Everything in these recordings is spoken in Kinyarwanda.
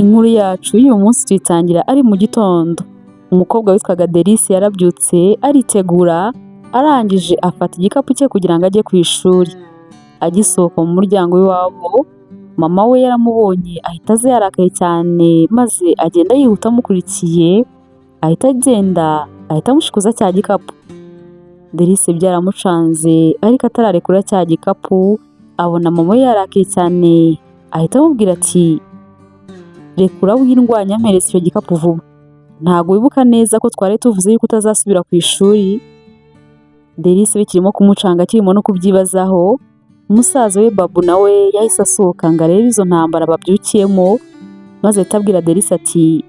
Inkuru yacu y'uyu munsi tuyitangira ari mu gitondo. Umukobwa witwaga Delice yarabyutse, aritegura, arangije afata igikapu cye kugira ngo ajye ku ishuri. Agisohoka mu muryango w'iwabo, mama we yaramubonye, ahita aza yarakaye cyane, maze agenda yihuta amukurikiye, ahita agenda ahita amushikuza cya gikapu. Delice byaramucanze, ariko atararekura cya gikapu abona mama we yarakaye cyane, ahita amubwira ati: "Rekura windwanya, mpereza icyo gikapu vuba. Ntabwo wibuka neza ko twari tuvuze yuko utazasubira ku ishuri?" Delice bikirimo kumucanga, akirimo no kubyibazaho, musaza we Babu nawe yahise asohoka ngo arebe izo ntambara babyukiyemo, maze ahita abwira Delice ati: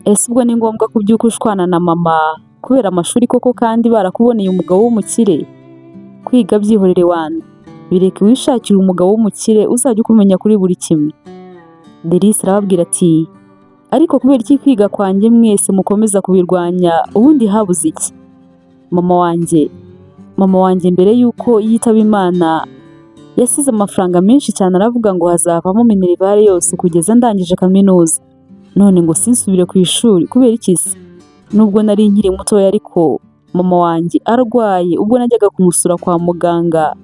"Ese ubwo ni ngombwa kubyuka ushwana na mama kubera amashuri koko, kandi barakuboneye umugabo w'umukire? Kwiga byihorere wana, bireke, wishakire umugabo w'umukire uzajya ukumenya kuri buri kimwe." Delice arababwira ati: "Ariko kubera iki kwiga kwanjye mwese mukomeza kubirwanya? Ubundi habuze iki? Mama wanjye mbere y'uko yitaba Imana yasize amafaranga menshi cyane, aravuga ngo hazavamo minerval yose kugeza ndangije kaminuza. None ngo sinsubire ku ishuri kubera iki se? Nubwo nari nkiri mutoya, ariko mama wanjye arwaye, ubwo najyaga kumusura kwa muganga,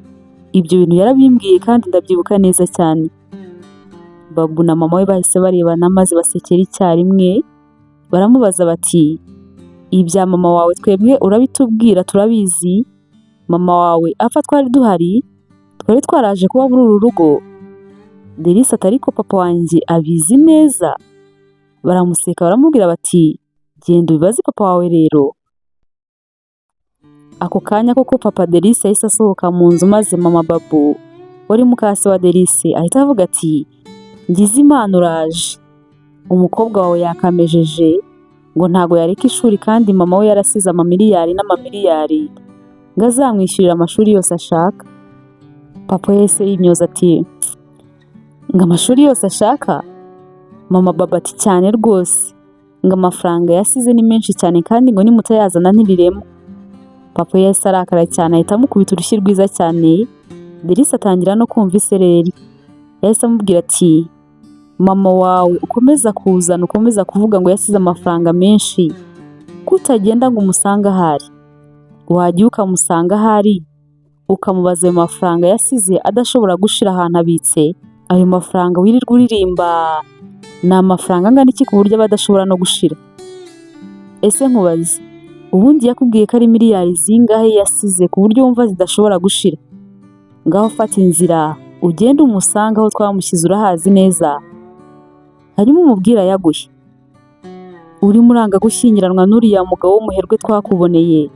ibyo bintu yarabimbwiye kandi ndabyibuka neza cyane." Babu na mama we bahise barebana maze basekera icyarimwe, baramubaza bati: "Ibya mama wawe twebwe urabitubwira turabizi? Mama wawe apfa twari duhari? Twari twaraje kuba muri uru rugo?" Delice ati: "Ariko papa wanjye abizi neza." Baramuseka, baramubwira bati: "Genda ubibaze papa wawe rero." Ako kanya koko papa Delice yahise asohoka mu nzu, maze mama Babu wari mukase wa Delice ahita avuga ati: "Ngize Imana uraje. Umukobwa wawe yakamejeje ngo ntago yareka ishuri kandi mama we yarasize amamiliyari n'amamiliyari, ngo azamwishyurira amashuri yose ashaka." Papa yahise yimyoza ati: "Ngo amashuri yose ashaka?" Mama Baba ati: "Cyane rwose, ngo amafaranga yasize ni menshi cyane kandi ngo nimutayazana ntirirema." Papa yahise arakara cyane, ahita amukubita urushyi rwiza cyane. Delice atangira no kumva isereri. Yahise amubwira ati: "Mama wawe ukomeza kuzana, ukomeza kuvuga ngo yasize amafaranga menshi, kutagenda ngo umusange ahari? Wajya ukamusanga ahari, ukamubaza ayo mafaranga yasize adashobora gushira ahantu abitse. Ayo mafaranga wirirwa uririmba ni amafaranga angana iki ku buryo aba adashobora no gushira? Ese nkubaze, ubundi yakubwiye ko ari miliyari zingahe yasize ku buryo wumva zidashobora gushira? Ngaho fata inzira ugende umusange aho twamushyize, urahazi neza, hanyuma umubwire ayaguhe. Urimo uranga gushyingiranwa n'uriya mugabo w'umuherwe twakuboneye,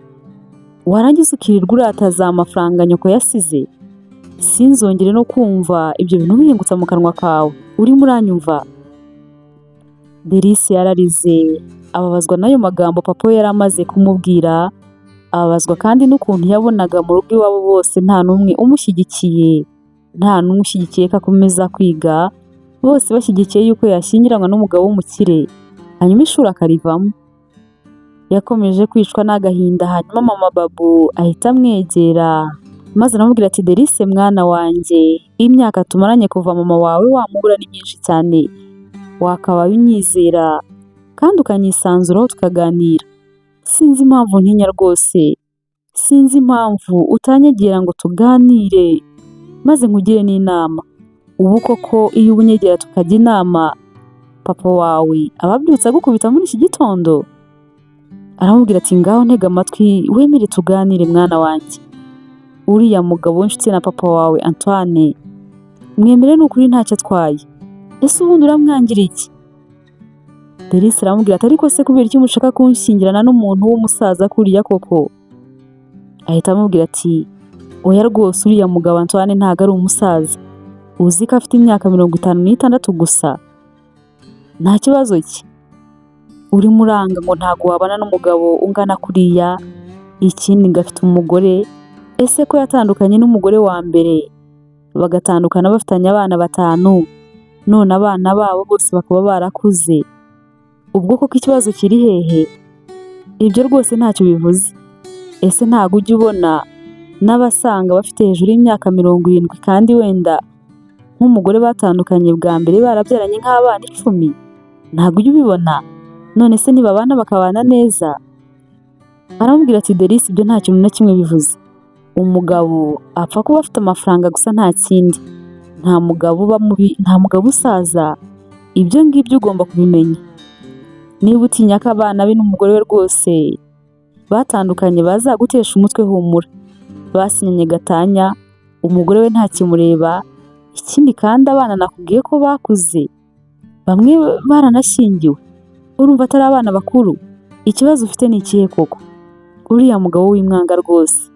warangiza ukirirwa urataza amafaranga nyoko yasize. Sinzongere no kumva ibyo bintu bihingutse mu kanwa kawe, urimo uranyumva?" Delice yararize, ababazwa n'ayo magambo papa we yari amaze kumubwira, ababazwa kandi n'ukuntu yabonaga mu rugo iwabo bose nta n'umwe umushyigikiye, nta n'umwe ushyigikiye ko akomeza kwiga, bose bashyigikiye yuko yashyingiranwa n'umugabo w'umukire, hanyuma ishuri akarivamo. Yakomeje kwicwa n'agahinda, hanyuma mama Babu ahita amwegera maze aramubwira ati: "Delice mwana wanjye, imyaka tumaranye kuva mama wawe wamubura ni myinshi cyane, wakabaye unyizera kandi ukanyisanzuraho tukaganira. Sinzi impamvu ntinya rwose, sinzi impamvu utanyegera ngo tuganire maze nkugire n'inama. Ubu koko iyo uba unyegera tukajya inama, papa wawe aba abyutse agukubita muri iki gitondo?" Aramubwira ati: "Ngaho ntega amatwi, wemere tuganire mwana wanjye. Uriya mugabo w'inshuti na papa wawe Antoine, mwemere, ni ukuri ntacyo atwaye. Ese ubundi uramwangira iki?" Delice aramubwira ati: "Ariko se kubera iki mushaka kunshyingirana n'umuntu w'umusaza kuriya koko?" Ahita amubwira ati: "Oya rwose, uriya mugabo Antoine ntabwo ari umusaza. Uzi ko afite imyaka 56 gusa? Nta kibazo cye. Urimo uranga ngo ntabwo wabana n'umugabo ungana kuriya, ikindi ngo afite umugore. Ese ko yatandukanye n'umugore wa mbere, bagatandukana bafitanye abana batanu, none abana babo bose bakaba barakuze, ubwo koko ikibazo kiri hehe? Ibyo rwose ntacyo bivuze. Ese ntabwo ujya ubona n'abasanga bafite hejuru y'imyaka 70, kandi wenda nk'umugore batandukanye bwa mbere barabyaranye nk'abana 10?" Ntabwo ujya ubibona? None se ntibabana bakabana neza?" Aramubwira ati: "Delice, ibyo nta kintu na kimwe bivuze. Umugabo apfa kuba afite amafaranga gusa, nta kindi. Nta mugabo uba mubi, nta mugabo usaza. Ibyo ngibyo ugomba kubimenya. Niba utinya ko abana be n'umugore we rwose batandukanye bazagutesha umutwe, humura, basinyanye gatanya, umugore we ntakimureba. Ikindi kandi abana nakubwiye ko bakuze, bamwe baranashyingiwe, urumva atari abana bakuru? Ikibazo ufite ni ikihe koko? Uriya mugabo w'imwanga rwose."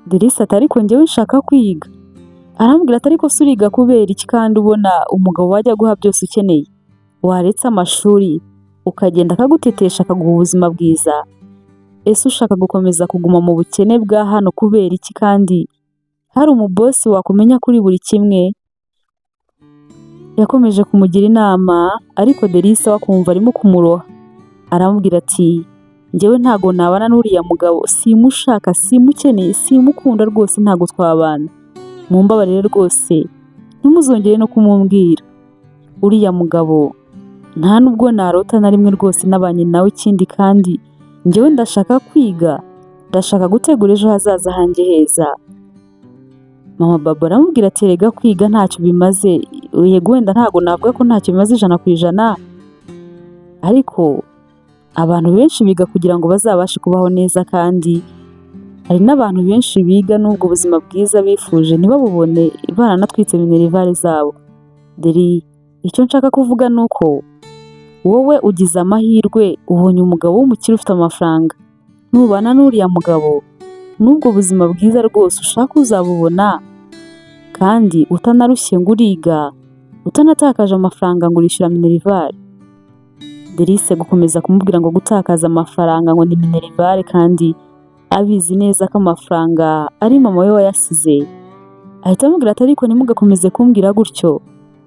Delice ati: "Ariko njyewe nshaka kwiga." Arambwira ati: "Ariko se uriga kubera iki kandi ubona umugabo wajya guha byose ukeneye? Waretse amashuri ukagenda akagutetesha, akaguha ubuzima bwiza? Ese ushaka gukomeza kuguma mu bukene bwa hano kubera iki kandi hari umubosi wakumenya kuri buri kimwe?" Yakomeje kumugira inama, ariko Delice we akumva arimo kumuroha. Aramubwira ati: "Njyewe ntago nabana n'uriya mugabo, simushaka, simukeneye, simukunda rwose, ntago twabana. Mumbabarire rwose, ntimuzongere no kumumbwira. Uriya mugabo nta nubwo narota na rimwe rwose nabanye nawe. Ikindi kandi njyewe ndashaka kwiga, ndashaka gutegura ejo hazaza hanjye heza." Mama Babo aramubwira ati: "Erega kwiga ntacyo bimaze. Yego wenda ntabwo navuga ko ntacyo bimaze 100%, ariko abantu benshi biga kugira ngo bazabashe kubaho neza, kandi hari n'abantu benshi biga n'ubwo buzima bwiza bifuje ntibabubone, baranatwitse minerval zabo. Deri, icyo nshaka kuvuga ni uko wowe ugize amahirwe ubonye umugabo w'umukire ufite amafaranga. Nubana n'uriya mugabo, n'ubwo buzima bwiza rwose ushaka uzabubona, kandi utanarushye ngo uriga, utanatakaje amafaranga ngo urishyura minerval." Delice gukomeza kumubwira ngo gutakaza amafaranga ngo ni minerval, kandi abizi neza ko amafaranga ari mama we wayasize, ahita amubwira ati: "Ariko ntimugakomeze kumbwira gutyo,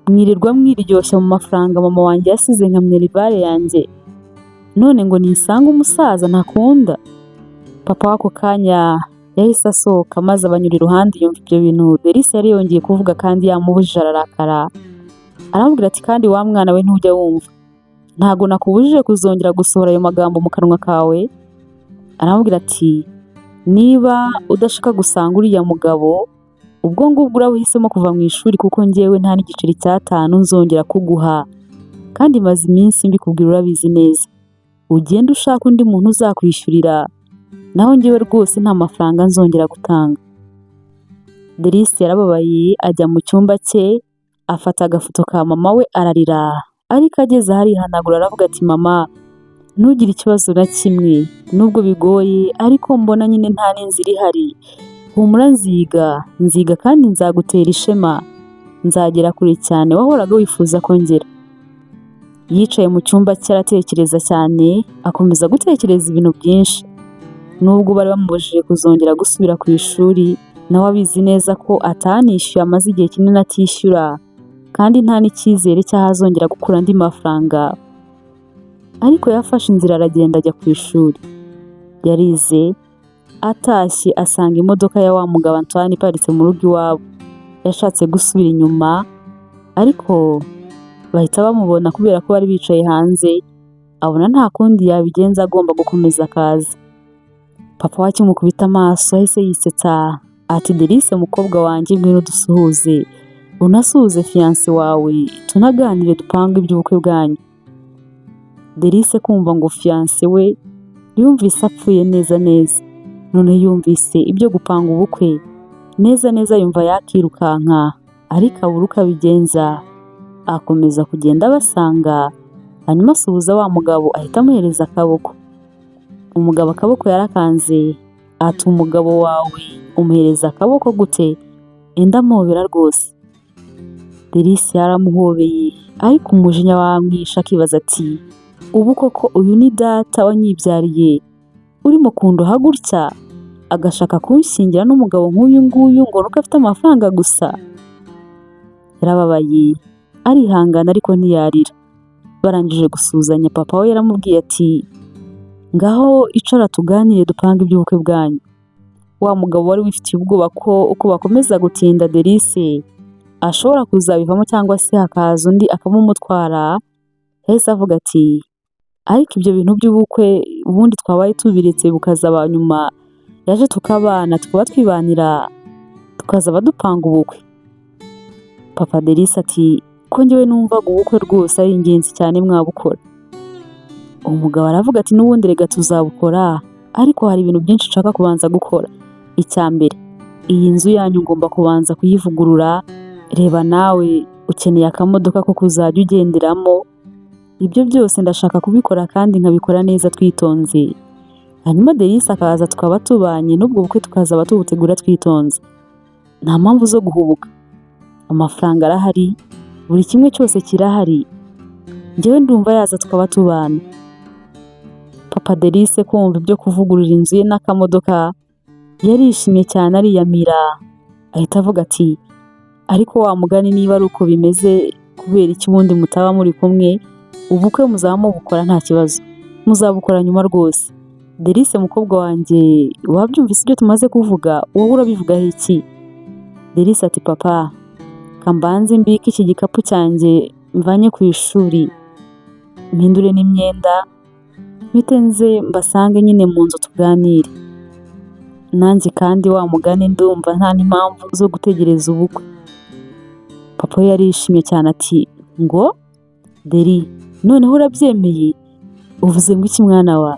mwirirwa mwiryoshya mu mafaranga mama wanjye yasize nka minerval yanjye, none ngo nisange umusaza ntakunda." Papa w'ako kanya yahise asohoka maze abanyura iruhande, yumva ibyo bintu Delice yari yongeye kuvuga kandi yamubujije, ararakara, aramubwira ati: "Kandi wa mwana we, ntujya wumva? Ntabwo nakubujije kuzongera gusohora ayo magambo mu kanwa kawe." Aramubwira ati: "Niba udashaka gusanga uriya mugabo, ubwo ngubwo uraba uhisemo kuva mu ishuri, kuko njyewe nta n'igiceri cy'atanu nzongera kuguha, kandi maze iminsi mbikubwira, urabizi neza. Ugende ushaka undi muntu uzakwishyurira, naho njyewe rwose nta mafaranga nzongera gutanga." Delice yarababaye, ajya mu cyumba cye, afata agafoto ka mama we ararira, ariko ageze aho arihanagura, aravuga ati: "Mama, ntugire ikibazo na kimwe, nubwo bigoye ariko mbona nyine nta n'inzira ihari. Humura, nziga, nziga kandi nzagutera ishema, nzagera kure cyane wahoraga wifuza ko ngera." Yicaye mu cyumba cye aratekereza cyane, akomeza gutekereza ibintu byinshi. Nubwo bari bamubujije kuzongera gusubira ku ishuri, nawe abizi neza ko atanishyuye, amaze igihe kinini atishyura, kandi nta n'icyizere cy'aho azongera gukura andi mafaranga, ariko yafashe inzira aragenda ajya ku ishuri. Yarize, atashye asanga imodoka ya wa mugabo Antoine iparitse mu rugo iwabo. Yashatse gusubira inyuma ariko bahita bamubona kubera ko bari bicaye hanze, abona nta kundi yabigenza, agomba gukomeza akaza. Papa we akimukubita amaso yahise yisetsa ati: "Delice, mukobwa wanjye, ngwino dusuhuze, unasuhuze fiancé wawe, tunaganire dupange iby'ubukwe bwanyu." Delice kumva ngo fiancé we, yumvise apfuye neza neza. None yumvise ibyo gupanga ubukwe neza neza, yumva yakirukanka ariko abura uko abigenza, akomeza kugenda abasanga, hanyuma asuhuza wa mugabo, ahita amuhereza akaboko. Umugabo akaboko yarakanze ati: "Umugabo wawe umuhereza akaboko gute? Enda amuhobera rwose." Delice yaramuhobeye, ariko umujinya wamwishe, akibaza ati: "Ubu koko uyu ni data wanyibyariye urimo kundoha gutya, agashaka kunshyingira n'umugabo nk'uyu nguyu ngo nuko afite amafaranga gusa?" Yarababaye, arihangana, ariko ntiyarira. Barangije gusuhuzanya, papa we yaramubwiye ati: "Ngaho icara tuganire dupange iby'ubukwe bwanyu." Wa mugabo wari wifitiye ubwoba ko uko bakomeza gutinda Delice ashobora kuzabivamo cyangwa se hakaza undi akamumutwara. Yahise avuga ati ariko ibyo bintu by'ubukwe ubundi twabaye tubiretse bukazaba nyuma, yaje tukabana tukaba twibanira tukazaba dupanga ubukwe. Papa Delice ati ko njyewe numvaga ubukwe rwose ari ingenzi cyane mwabukora. Umugabo aravuga ati n'ubundi rega tuzabukora, ariko hari ibintu byinshi nshaka kubanza gukora. Icya mbere, iyi nzu yanyu ngomba kubanza kuyivugurura, reba nawe ukeneye akamodoka ko kuzajya ugenderamo, ibyo byose ndashaka kubikora kandi nkabikora neza twitonze. Hanyuma Delice akaza tukaba tubanye n'ubwo bukwe tukazaba tubutegura twitonze. Nta mpamvu zo guhubuka. Amafaranga arahari, buri kimwe cyose kirahari, njyewe ndumva yaza tukaba tubana. Papa Delice kumva ibyo kuvugurura inzu ye n'akamodoka, yarishimye cyane ariyamira, ahita avuga ati ariko wa mugani niba ari uko bimeze kubera iki ubundi mutaba muri kumwe, ubukwe muzaba mubukora nta kibazo, muzabukora nyuma rwose. Delice mukobwa wanjye wabyumvise ibyo tumaze kuvuga, wowe urabivugaho iki? Delice ati papa, kambanze mbike iki gikapu cyanjye mvanye ku ishuri, mpindure n'imyenda, mpite nze mbasange nyine mu nzu tuganire. Nanjye kandi wa mugani ndumva nta n'impamvu zo gutegereza ubukwe. Papa we yarishimye cyane ati ngo Deli noneho urabyemeye, uvuze ngo iki mwana wa?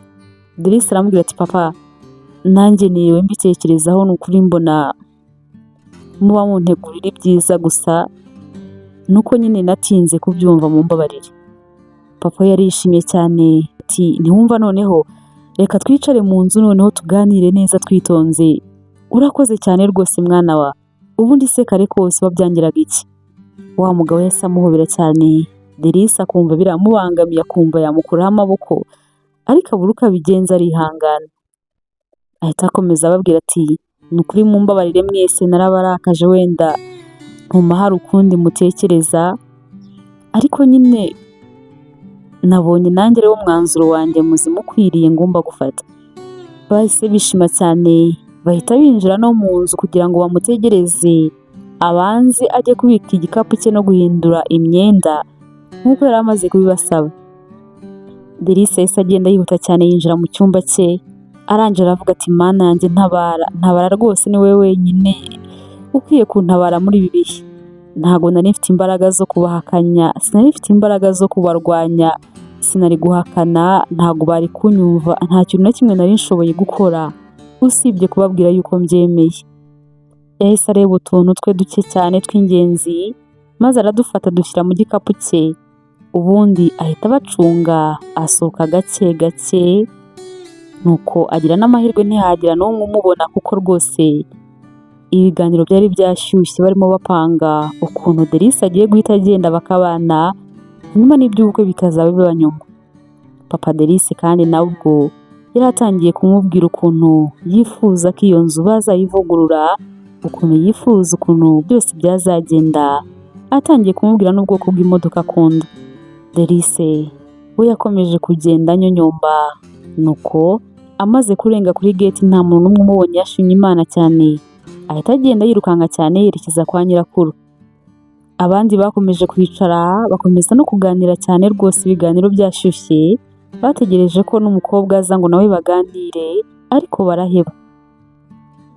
Delice aramubwira ati papa nanjye niriwe mbitekerezaho ni ukuri mbona muba muntegurira ibyiza gusa nuko nyine natinze kubyumva mumbabarire. Papa we yarishimye cyane ati ntiwumva noneho reka twicare mu nzu noneho tuganire neza twitonze, urakoze cyane rwose mwana wa, ubundi se kare kose wabyangiraga iki? Wa mugabo yahise amuhobera cyane, Delice akumva biramubangamiye akumva yamukuraho amaboko, ariko abura uko abigenza arihangana. Ahita akomeza ababwira ati ni ukuri mumbabarire mwese narabarakaje wenda ntuma hari ukundi mutekereza, ariko nyine nabonye nanjye ariwo mwanzuro wanjye muzima ukwiriye ngomba gufata. Bahise bishima cyane bahita binjira no mu nzu kugira ngo bamutegereze abanze ajye kubika igikapu cye no guhindura imyenda nk'uko yari amaze kubibasaba. Delice yahise agenda yihuta cyane yinjira mu cyumba cye, arangije aravuga ati mana yanjye ntabara, ntabara rwose ni wowe wenyine ukwiye kuntabara muri ibi bihe. Ntabwo nari mfite imbaraga zo kubahakanya, sinari mfite imbaraga zo kubarwanya, sinari guhakana, ntabwo bari kunyumva, nta kintu na kimwe nari nshoboye gukora usibye kubabwira yuko mbyemeye. Yahise areba utuntu twe duke cyane tw'ingenzi maze aradufata adushyira mu gikapu cye, ubundi ahita abacunga asohoka gake gake, nuko agira n'amahirwe ntihagira n'umwe umubona kuko rwose ibiganiro byari byashyushye barimo bapanga ukuntu Delice agiye guhita agenda bakabana, hanyuma n'iby'ubukwe bikazaba biba nyuma. Papa Delice kandi nabwo yari atangiye kumubwira ukuntu yifuza ko iyo nzu bazayivugurura, ukuntu yifuza ukuntu byose byazagenda, atangiye kumubwira n'ubwoko bw'imodoka akunda. Delice we yakomeje kugenda anyonyomba, nuko amaze kurenga kuri gate nta muntu n'umwe umubonye yashimye Imana cyane, ahita agenda yirukanka cyane yerekeza kwa nyirakuru. Abandi bakomeje kwicara bakomeza no kuganira cyane rwose ibiganiro byashyushye, bategereje ko n'umukobwa aza ngo nawe baganire ariko baraheba.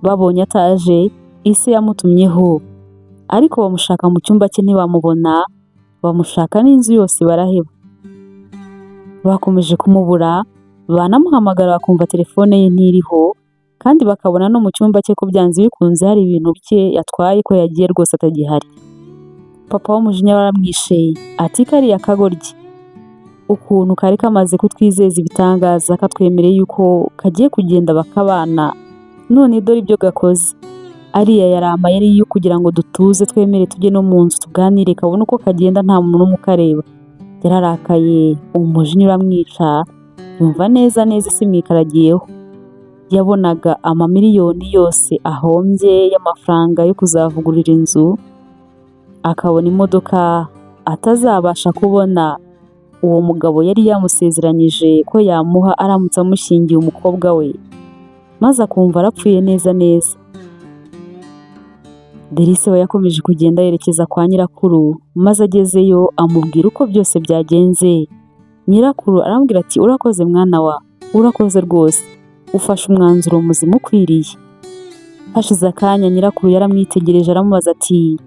Babonye ataje, ise yamutumyeho ariko bamushaka mu cyumba cye ntibamubona, bamushaka n'inzu yose baraheba. Bakomeje kumubura, banamuhamagara bakumva telefone ye ntiriho kandi bakabona no mu cyumba cye ko byanze bikunze hari ibintu bye yatwaye ko yagiye rwose atagihari. Papa w'umujinya waramwishe ati kariya kagoryi ukuntu kari kamaze kutwizeza ibitangaza katwemereye yuko kagiye kugenda bakabana, none dore ibyo gakoze. Ariya yari amayeri yo kugira ngo dutuze twemere tujye no mu nzu tuganire kabone uko kagenda nta muntu n'umwe ukareba. Yararakaye umujinya uramwica, yumva neza neza isi imwikaragiyeho. Yabonaga amamiliyoni yose ahombye y'amafaranga yo kuzavugurura inzu, akabona imodoka atazabasha kubona, uwo mugabo yari yamusezeranyije ko yamuha aramutse amushyingiye umukobwa we, maze akumva arapfuye neza neza. Delice we yakomeje kugenda yerekeza kwa nyirakuru, maze agezeyo amubwira uko byose byagenze. Nyirakuru aramubwira ati urakoze mwana wa, urakoze rwose, ufashe umwanzuro muzima ukwiriye. Hashize akanya nyirakuru yaramwitegereje aramubaza ati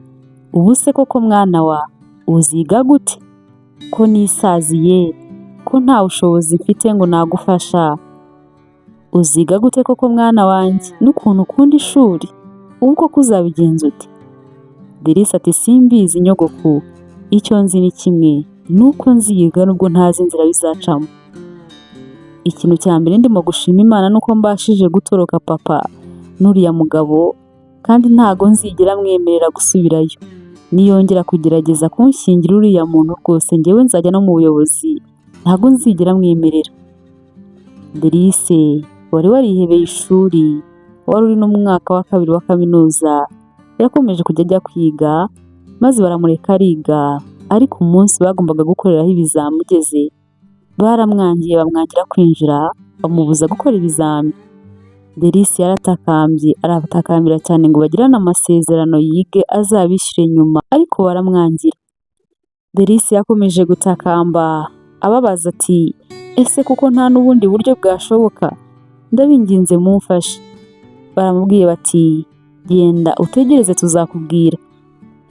ubu se koko mwana wa, uziga gute? Ko nisaziye, ko nta bushobozi mfite ngo nagufasha, uziga gute koko mwana wanjye n'ukuntu ukunda ishuri, ubu koko uzabigenza ute? Delice ati simbizi nyogoku, icyo nzi ni kimwe, ni uko nziga nubwo ntazi inzira bizacamo. Ikintu cya mbere ndimo gushima Imana ni uko mbashije gutoroka papa n'uriya mugabo, kandi ntago nzigera mwemerera gusubirayo. Niyongera kugerageza kunshyingira uriya muntu rwose njyewe nzajya no mu buyobozi, ntago nzigera mwemerera. Delice wari warihebeye ishuri, wari uri no mu mwaka wa kabiri wa kaminuza, yakomeje kujya ajya kwiga, maze baramureka ariga, ariko umunsi bagombaga gukoreraho ibizami ugeze, baramwangiye bamwangira kwinjira, bamubuza gukora ibizami. Delice yaratakambye, arabatakambira cyane ngo bagirane amasezerano yige azabishyure nyuma, ariko baramwangira. Delice yakomeje gutakamba ababaza ati ese kuko nta n'ubundi buryo bwashoboka? Ndabinginze mumfashe. Baramubwiye bati genda utegereze tuzakubwira.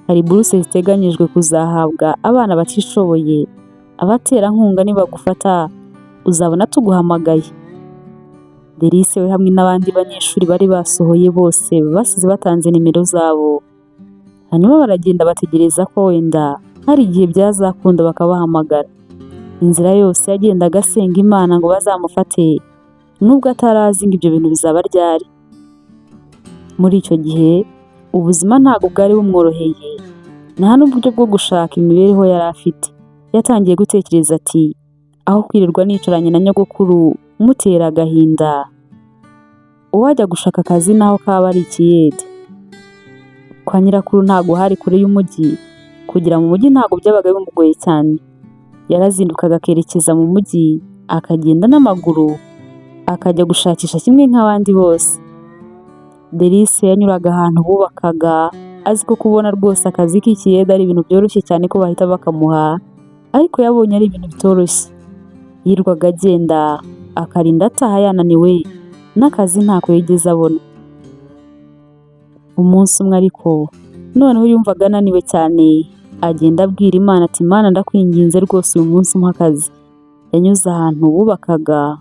Hari buruse ziteganyijwe kuzahabwa abana batishoboye, abaterankunga nibagufata uzabona tuguhamagaye. Delice we hamwe n'abandi banyeshuri bari basohoye bose basize batanze nimero zabo, hanyuma baragenda bategereza ko wenda hari igihe byazakunda bakabahamagara. Inzira yose yagendaga asenga Imana ngo bazamufate, nubwo atari azi ngo ibyo bintu bizaba ryari. Muri icyo gihe ubuzima ntabwo bwari bumworoheye, nta n'uburyo bwo gushaka imibereho yari afite. Yatangiye gutekereza ati aho kwirirwa nicaranye na nyogokuru mutera agahinda, uwajya gushaka akazi naho kaba ari ikiyede. Kwa nyirakuru ntabwo hari kure y'umujyi, kugera mu mujyi ntabwo byabaga bimugoye cyane. Yarazindukaga akerekeza mu mujyi, akagenda n'amaguru, akajya gushakisha kimwe nk'abandi bose. Delice yanyuraga ahantu bubakaga, azi ko kubona rwose akazi k'ikiyede ari ibintu byoroshye cyane ko bahita bakamuha, ariko yabonye ari ibintu bitoroshye. Yirirwaga agenda, akarinda ataha yananiwe, n'akazi ntako yigeze abona. Umunsi umwe ariko noneho yumvaga ananiwe cyane, agenda abwira Imana ati Mana ndakwinginze rwose uyu munsi umpe akazi. Yanyuze ahantu bubakaga,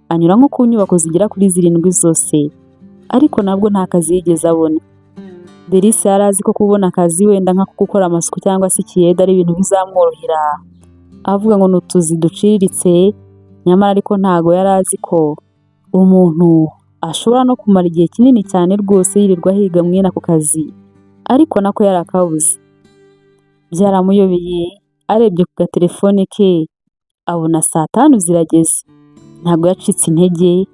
anyura nko ku nyubako zigera kuri zirindwi zose, ariko nabwo nta kazi yigeze abona. Delice yari azi ko kubona akazi wenda nko gukora amasuku cyangwa se ikiyede ari ibintu bizamworohera, avuga ngo ni utuzi duciriritse, nyamara ariko ntago yari azi ko umuntu ashobora no kumara igihe kinini cyane rwose yirirwa ahiga mwene ako kazi, ariko nako yari akabuze. Byaramuyobeye, arebye ku gatelefone ke abona saa tanu zirageze. Ntabwo yacitse intege,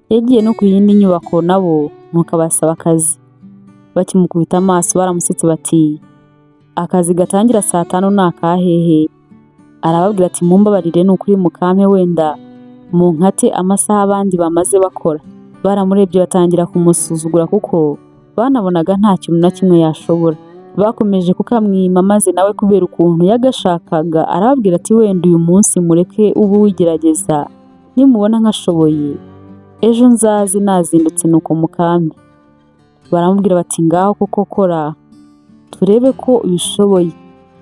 yagiye no ku yindi nyubako nabo nuko abasaba akazi. Bakimukubita amaso baramusetse bati akazi gatangira saa tanu ni akahehe? Arababwira ati mumbabarire ni ukuri mukampe wenda munkate amasaha abandi bamaze bakora. Baramurebye batangira kumusuzugura kuko banabonaga nta kintu na kimwe yashobora. Bakomeje kukamwima maze nawe kubera ukuntu yagashakaga arababwira ati wenda uyu munsi mureke ube uwigerageza, nimubona nkashoboye ejo nzaze nazindutse nuko mukampe. Baramubwira bati ngaho koko kora turebe ko ubishoboye,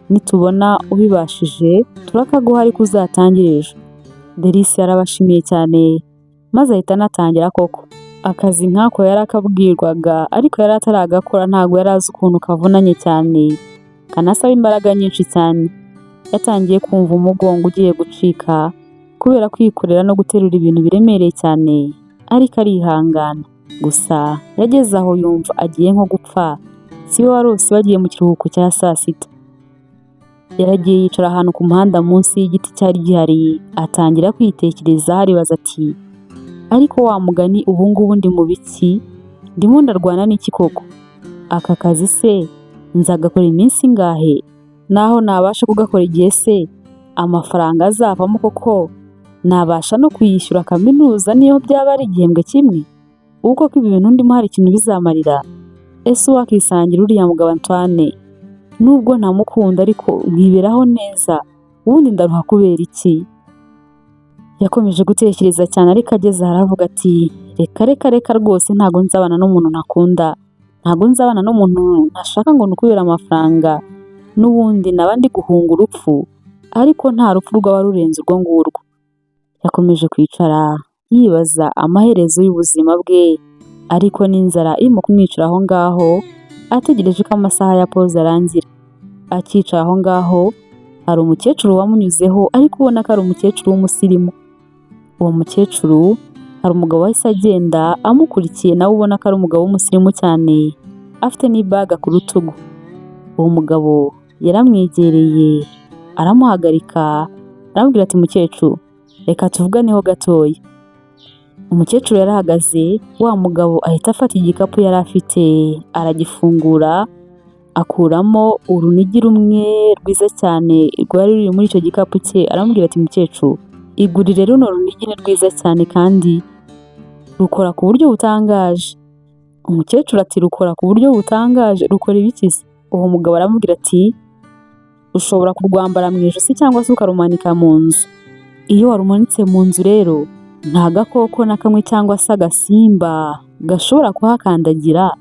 nitubona ubibashije turakaguha ariko uzatangire ejo. Delice yarabashimiye cyane maze ahita anatangira koko. Akazi nk'ako yarakabwirwaga ariko yari ataragakora ntabwo yari azi ukuntu kavunanye cyane, kanasaba imbaraga nyinshi cyane. Yatangiye kumva umugongo ugiye gucika kubera kwikorera no guterura ibintu biremereye cyane, ariko arihangana. Gusa yageze aho yumva agiye nko gupfa, si we warose bagiye mu kiruhuko cya saa sita. Yaragiye yicara ahantu ku muhanda munsi y'igiti cyari gihari, atangira kwitekerezaho aribaza ati ariko wa mugani ubu ngubu ndi mu biki? Ndimo ndarwana n'iki koko? Aka kazi se nzagakora iminsi ingahe? Naho nabasha kugakora igihe se amafaranga azavamo koko nabasha no kuyishyura kaminuza niyo byaba ari igihembwe kimwe? Ubu koko ibi bintu ndimo hari ikintu bizamarira? Ese uwakisangira uriya mugabo Antoine nubwo ntamukunda ariko nkiberaho neza, ubundi ndaruha kubera iki? Yakomeje gutekereza cyane ariko ageze aho aravuga ati reka reka reka rwose, ntabwo nzabana n'umuntu ntakunda, ntabwo nzabana n'umuntu ntashaka ngo ni ukubera amafaranga, n'ubundi naba ndi guhunga urupfu ariko nta rupfu rwaba rurenze urwo ngurwo. Yakomeje kwicara yibaza amaherezo y'ubuzima bwe, ariko n'inzara irimo kumwicira aho ngaho, ategereje ko amasaha ya pause arangira. Akicaye aho ngaho hari umukecuru wamunyuzeho, ariko ubona ko ari umukecuru w'umusirimu. Uwo mukecuru, hari umugabo wahise agenda amukurikiye, nawe ubona ko ari umugabo w'umusirimu cyane, afite n'ibaga ku rutugu. Uwo mugabo yaramwegereye aramuhagarika, aramubwira ati mukecuru, reka tuvuganeho gatoya. Umukecuru yarahagaze, wa mugabo ahita afata igikapu yari afite aragifungura, akuramo urunigi rumwe rwiza cyane rwari ruri muri icyo gikapu cye, aramubwira ati mukecuru, igurire runo runigi, ni rwiza cyane kandi rukora ku buryo butangaje. Umukecuru ati rukora ku buryo butangaje, rukora ibiki se? Uwo mugabo aramubwira ati ushobora kurwambara mu ijosi cyangwa se ukarumanika mu nzu. Iyo warumanitse mu nzu rero, nta gakoko na kamwe cyangwa se agasimba gashobora kuhakandagira,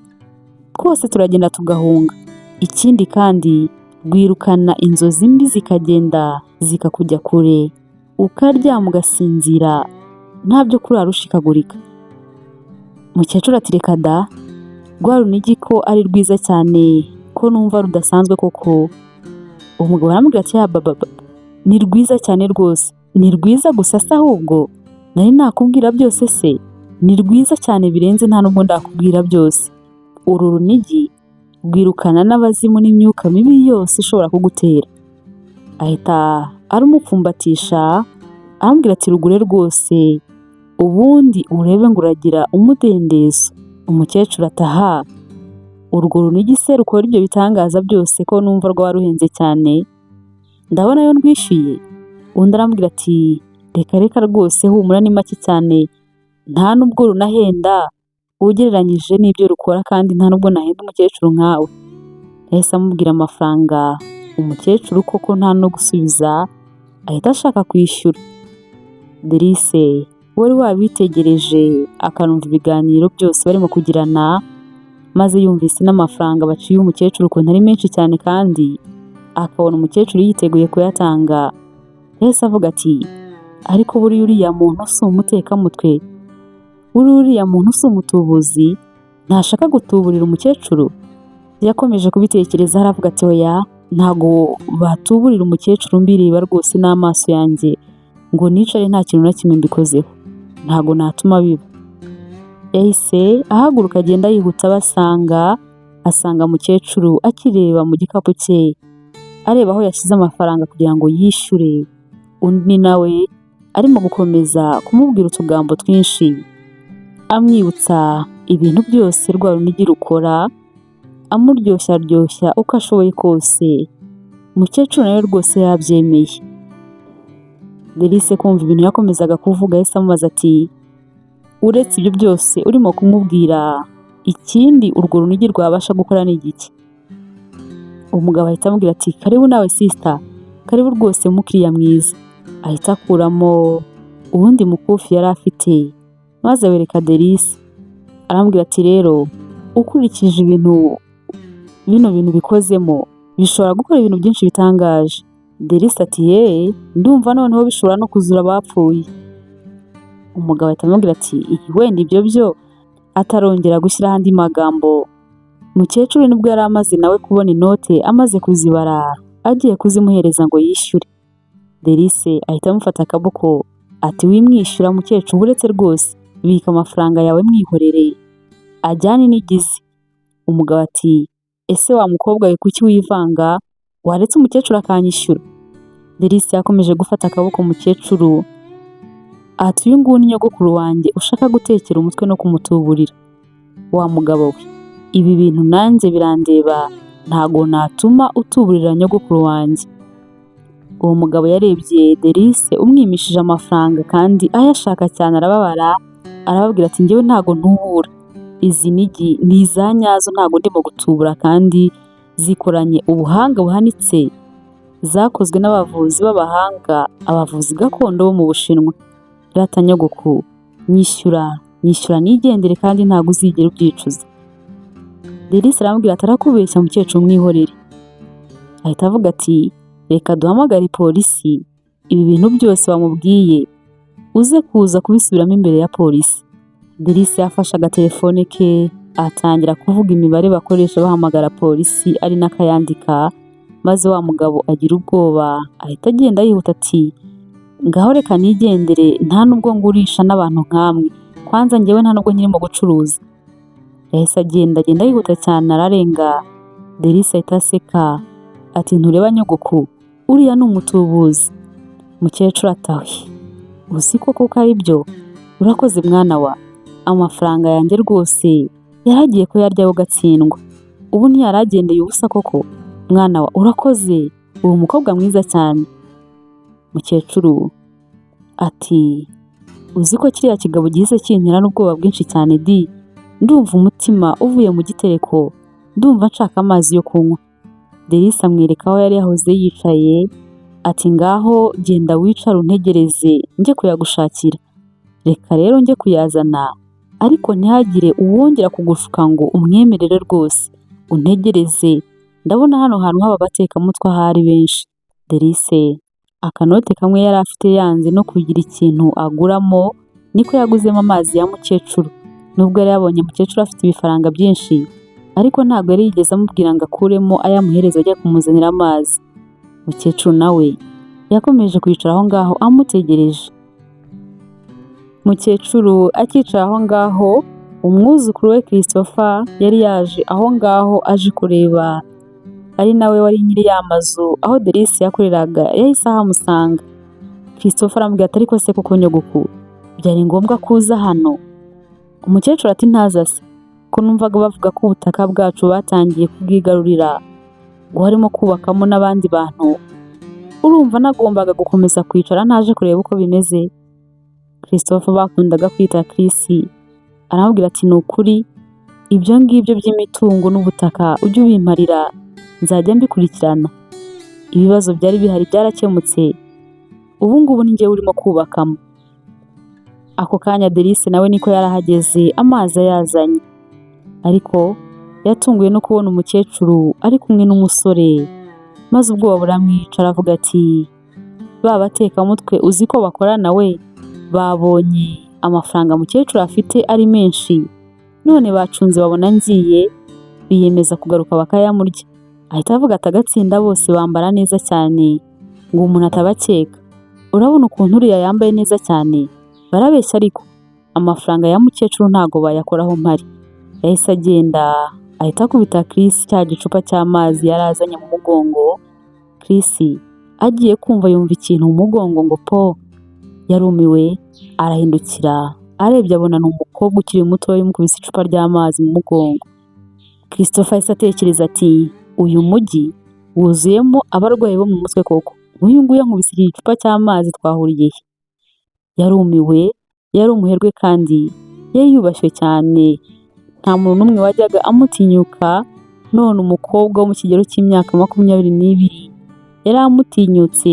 twose turagenda tugahunga. Ikindi kandi rwirukana inzozi mbi zikagenda zikakujya kure, ukaryama ugasinzira nta byo kurara ushikagurika. Mukecuru ati reka da, rwa runigi ko ari rwiza cyane, ko numva rudasanzwe koko? Umugabo aramubwira ati ya baba, ni rwiza cyane rwose, ni rwiza gusa se ahubwo nari nakubwira byose se? Ni rwiza cyane birenze, nta nubwo ndakubwira byose. Uru runigi rwirukana n'abazimu n'imyuka mibi yose ishobora kugutera. Ahita arumupfumbatisha, arambwira ati rugure rwose, ubundi urebe ngo uragira umudendezo. Umukecuru ati aha, urwo runigi se rukora ibyo bitangaza byose ko numva rwaba ruhenze cyane, ndabona yo ndwishyuye? Undi arambwira ati reka reka rwose, humura, ni make cyane, nta nubwo runahenda ugereranyije n'ibyo rukora, kandi nta nubwo nahenda umukecuru nkawe. Yahise amubwira amafaranga, umukecuru koko nta no gusubiza, ahita ashaka kwishyura. Delice wari wabitegereje akanumva ibiganiro byose barimo kugirana, maze yumvise n'amafaranga baciye umukecuru ukuntu ari menshi cyane, kandi akabona umukecuru yiteguye kuyatanga, yahise avuga ati ariko buriya uriya muntu si umutekamutwe, buriya uriya muntu si umutubuzi, ntashaka gutuburira umukecuru? Yakomeje kubitekereza, aravuga ati oya, ntago batuburira umukecuru mbireba rwose n'amaso yanjye ngo nicare nta kintu na kimwe mbikozeho, ntago natuma biba. Yahise ahaguruka agenda yihuta abasanga, asanga mukecuru akireba mu gikapu cye, areba aho yashyize amafaranga kugira ngo yishyure. Undi nawe arimo gukomeza kumubwira utugambo twinshi, amwibutsa ibintu byose rwa runigi rukora, amuryoshya ryoshya uko ashoboye kose. Umukecuru nawe rwose yabyemeye. Delice kumva ibintu yakomezaga kuvuga, yahise amubaza ati uretse ibyo byose urimo kumubwira, ikindi urwo runigi rwabasha gukora ni igiki? Umugabo ahita amubwira ati karibu nawe sister, karibu rwose mukiriya mwiza. Ahita akuramo uwundi mukufi yari afite maze awereka Delice, aramubwira ati rero ukurikije ibintu bino bintu bikozemo, bishobora gukora ibintu byinshi bitangaje. Delice ati yeee, ndumva noneho bishobora no kuzura abapfuye. Umugabo ahita amubwira ati wenda ibyo byo, atarongera gushyiraho andi magambo. Mukecuru nibwo yari amaze nawe kubona inote, amaze kuzibara agiye kuzimuhereza ngo yishyure. Delice ahita amufata akaboko ati wimwishyura mukecuru, uretse rwose bika amafaranga yawe mwihorere ajyane n'igize. Umugabo ati ese wa mukobwa we, kuki wivanga, waretse umukecuru akanyishyura? Delice yakomeje gufata akaboko umukecuru ati uyu nguyu ni nyogokuru wanjye ushaka gutekera umutwe no kumutuburira. Wa mugabo we, ibi bintu nanjye birandeba, ntago natuma utuburira nyogokuru wanjye. Uwo mugabo yarebye Delice umwimishije amafaranga kandi ayashaka cyane, arababara, arababwira ati njyewe ntago ntubura, izi nigi ni iza nyazo, ntago ndimo gutubura, kandi zikoranye ubuhanga buhanitse, zakozwe n'abavuzi b'abahanga, abavuzi gakondo bo mu Bushinwa. Rata nyogoku, nyishyura, nyishyura nigendere kandi ntabwo uzigera ubyicuza. Delice aramubwira ati: "Arakubeshya mukecuru, mwihorere." Ahita avuga ati: "Reka duhamagare polisi, ibi bintu byose bamubwiye uze kuza kubisubiramo imbere ya polisi." Delice yafashe agatelefone ke atangira kuvuga imibare bakoresha bahamagara polisi, ari nako ayandika, maze wa mugabo agira ubwoba ahita agenda yihuta ati: "Ngaho reka nigendere, nta nubwo ngurisha n'abantu nkamwe, kwanza njyewe nta nubwo nkirimo gucuruza." Yahise agenda, agenda yihuta cyane ararenga. Delice ahita aseka ati: "Ntureba nyogoku, uriya ni umutubuzi." Mukecuru atawe: "Uzi ko koko ari byo? Urakoze mwana wa, amafaranga yanjye rwose yaragiye kuyaryaho gatsindwa, ubu ntiyaragendeye ubusa koko. Mwana wa, urakoze, uri umukobwa mwiza cyane." Mukecuru ati: "Uzi ko kiriya kigabo gihise kintera n'ubwoba bwinshi cyane di? Ndumva umutima uvuye mu gitereko, ndumva nshaka amazi yo kunywa." Delice amwereka aho yari yahoze yicaye ati: "Ngaho genda wicare untegereze njye kuyagushakira. Reka rero njye kuyazana, ariko ntihagire uwongera kugushuka ngo umwemerere rwose, untegereze, ndabona hano hantu haba abatekamutwe ahari benshi." Delice akanote kamwe yari afite yanze no kugira ikintu aguramo, niko yaguzemo amazi ya mukecuru. Nubwo yari yabonye mukecuru afite ibifaranga byinshi, ariko ntabwo yari yigeze amubwira ngo akuremo ayamuhereza ajya kumuzanira amazi. Mukecuru nawe yakomeje kwicara aho ngaho amutegereje. Mukecuru akicara aho ngaho, umwuzukuru we Christopher yari yaje aho ngaho aje kureba, ari nawe wari nyiri ya mazu aho Delice yakoreraga, yahise ahamusanga. Christopher aramubwira ati: "Ariko se koko nyogoku, byari ngombwa ko uza hano?" Umukecuru ati: "Ntaza se, ko numvaga bavuga ko ubutaka bwacu batangiye kubwigarurira, ngo harimo kubakamo n'abandi bantu, urumva nagombaga gukomeza kwicara ntaje kureba uko bimeze?" Christopher bakundaga kwita Chris aramubwira ati: "Ni ukuri ibyo ngibyo by'imitungo n'ubutaka ujye ubimparira, nzajya mbikurikirana. Ibibazo byari bihari byarakemutse, ubu ngubu ni njyewe urimo kubakamo." Ako kanya Delice nawe niko yarahageze, amazi ayazanye, ariko yatunguwe no kubona umukecuru ari kumwe n'umusore, maze ubwoba buramwica, aravuga ati: "Ba batekamutwe uzi ko bakorana we, babonye amafaranga mukecuru afite ari menshi, none bacunze babona ngiye, biyemeza kugaruka bakayamurya." Ahita avuga ati: "Agatsinda bose bambara neza cyane ngo umuntu atabakeka. Urabona ukuntu uriya yambaye neza cyane, barabeshya, ariko amafaranga ya mukecuru ntago bayakoraho mpari." Yahise agenda ahita akubita Chris cya gicupa cy'amazi yari azanye mu mugongo. Chris agiye kumva yumva ikintu mu mugongo ngo po! Yarumiwe, arahindukira, arebye abona ni umukobwa ukiri muto umukubise icupa ry'amazi mu mugongo. Christopher yahise atekereza ati: "Uyu mujyi wuzuyemo abarwayi bo mu mutwe koko, nk'uyu nguyu ankubise iki gicupa cy'amazi twahuriye he?" Yarumiwe, yari umuherwe kandi yari yubashywe cyane, nta muntu n'umwe wajyaga amutinyuka, none umukobwa wo mu kigero cy'imyaka 22 yari amutinyutse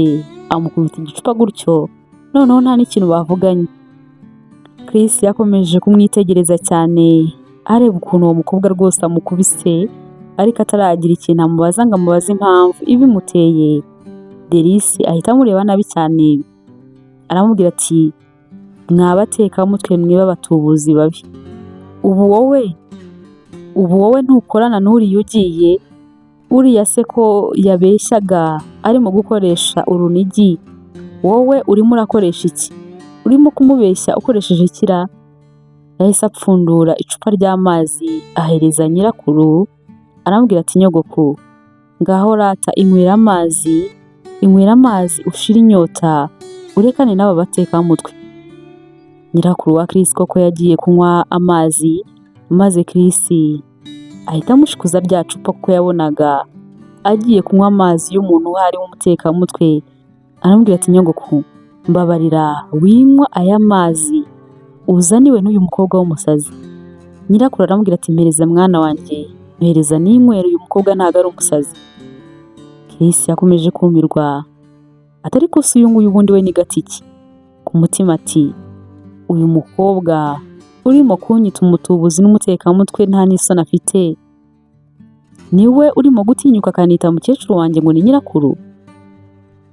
amukubita igicupa gutyo, noneho nta n'ikintu bavuganye. Chris yakomeje kumwitegereza cyane, areba ukuntu uwo mukobwa rwose amukubise, ariko ataragira ikintu amubaza ngo amubaze impamvu ibimuteye. Delice ahita amureba nabi cyane, aramubwira ati: "Mwa batekamutwe mwe b'abatubuzi babi, ubu wowe ntukorana n'uriya ugiye? Uriya se ko yabeshyaga arimo gukoresha urunigi, wowe urimo urakoresha iki? Urimo kumubeshya ukoresheje ikira?" Yahise apfundura icupa ry'amazi ahereza nyirakuru, aramubwira ati: "Nyogoku, ngaho rata inywera amazi, inywera amazi ushire inyota, urekane n'aba batekamutwe." Nyirakuru wa Chris koko yagiye kunywa amazi, maze Chris ahita amushikuza rya cupa kuko yabonaga agiye kunywa amazi y'umuntu uhari w'umutekamutwe. Aramubwira ati: "Nyogoku, mbabarira winywa aya mazi uzaniwe n'uyu mukobwa w'umusazi." Nyirakuru aramubwira ati: "Mpereza mwana wanjye, mpereza ninywere, uyu mukobwa ntabwo ari umusazi." Chris yakomeje kumirwa ati: "Ariko se uyu nguyu ubundi we ni gatiki?" Ku mutima ati Uyu mukobwa urimo kunyita umutubuzi n'umutekamutwe nta n'isoni afite, niwe urimo gutinyuka akanita mukecuru wanjye ngo ni nyirakuru?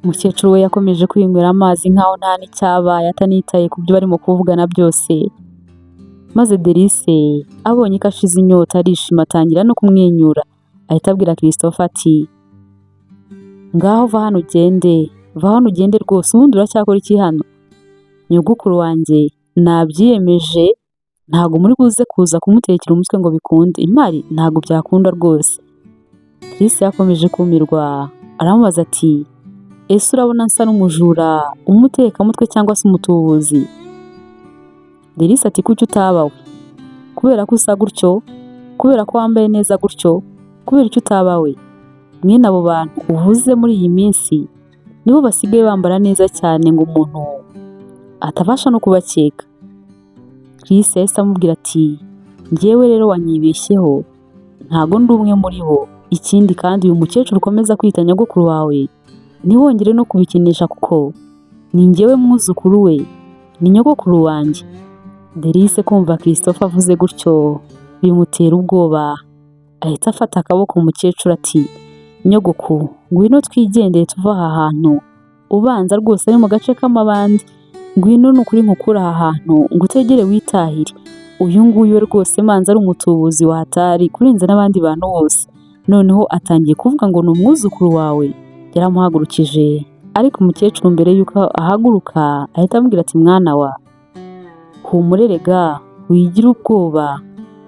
Umukecuru we yakomeje kwinywera amazi nkaho nta n'icyabaye, atanitaye ku byo barimo kuvugana byose. Maze Delice abonye ko ashize inyota arishima, atangira no kumwenyura, ahita abwira Christopher ati: "Ngaho va hano ugende, va hano ugende rwose, ubundi uracyakora iki hano? Nyogokuru wanjye nabyiyemeje, ntabwo muri buze kuza kumutekera umutwe ngo bikunde, imari ntabwo byakunda rwose." Chris yakomeje kumirwa, aramubaza ati: "Ese urabona nsa n'umujura, umutekamutwe cyangwa se umutubuzi?" Delice ati: "Kuki utaba we? Kubera ko usa gutyo, kubera ko wambaye neza gutyo, kubera icyo utaba we? Mwene abo bantu uvuze muri iyi minsi nibo basigaye bambara neza cyane ngo umuntu atabasha no kubakeka." Chris yahise amubwira ati: "Njyewe rero wanyibeshyeho, ntago ndi umwe muri bo. Ikindi kandi, uyu mukecuru ukomeza kwita nyogokuru wawe ntiwongere no kubikinisha, kuko ni njyewe mwuzukuru we, ni nyogokuru wanjye." Delice kumva Christopher avuze gutyo bimutera ubwoba, ahita afata akaboko umukecuru ati: "Nyogoku, ngwino twigendere tuve aha hantu, ubanza rwose ari mu gace k'amabandi. Ngwino ni ukuri nkukure aha hantu ngutegere witahire. Uyu nguyu we rwose manza ari umutubuzi wa hatari kurenza n'abandi bantu bose, noneho atangiye kuvuga ngo ni umwuzukuru wawe." Yaramuhagurukije, ariko umukecuru mbere y'uko ahaguruka ahita amubwira ati: "Mwana wa, humure rega, wigira ubwoba,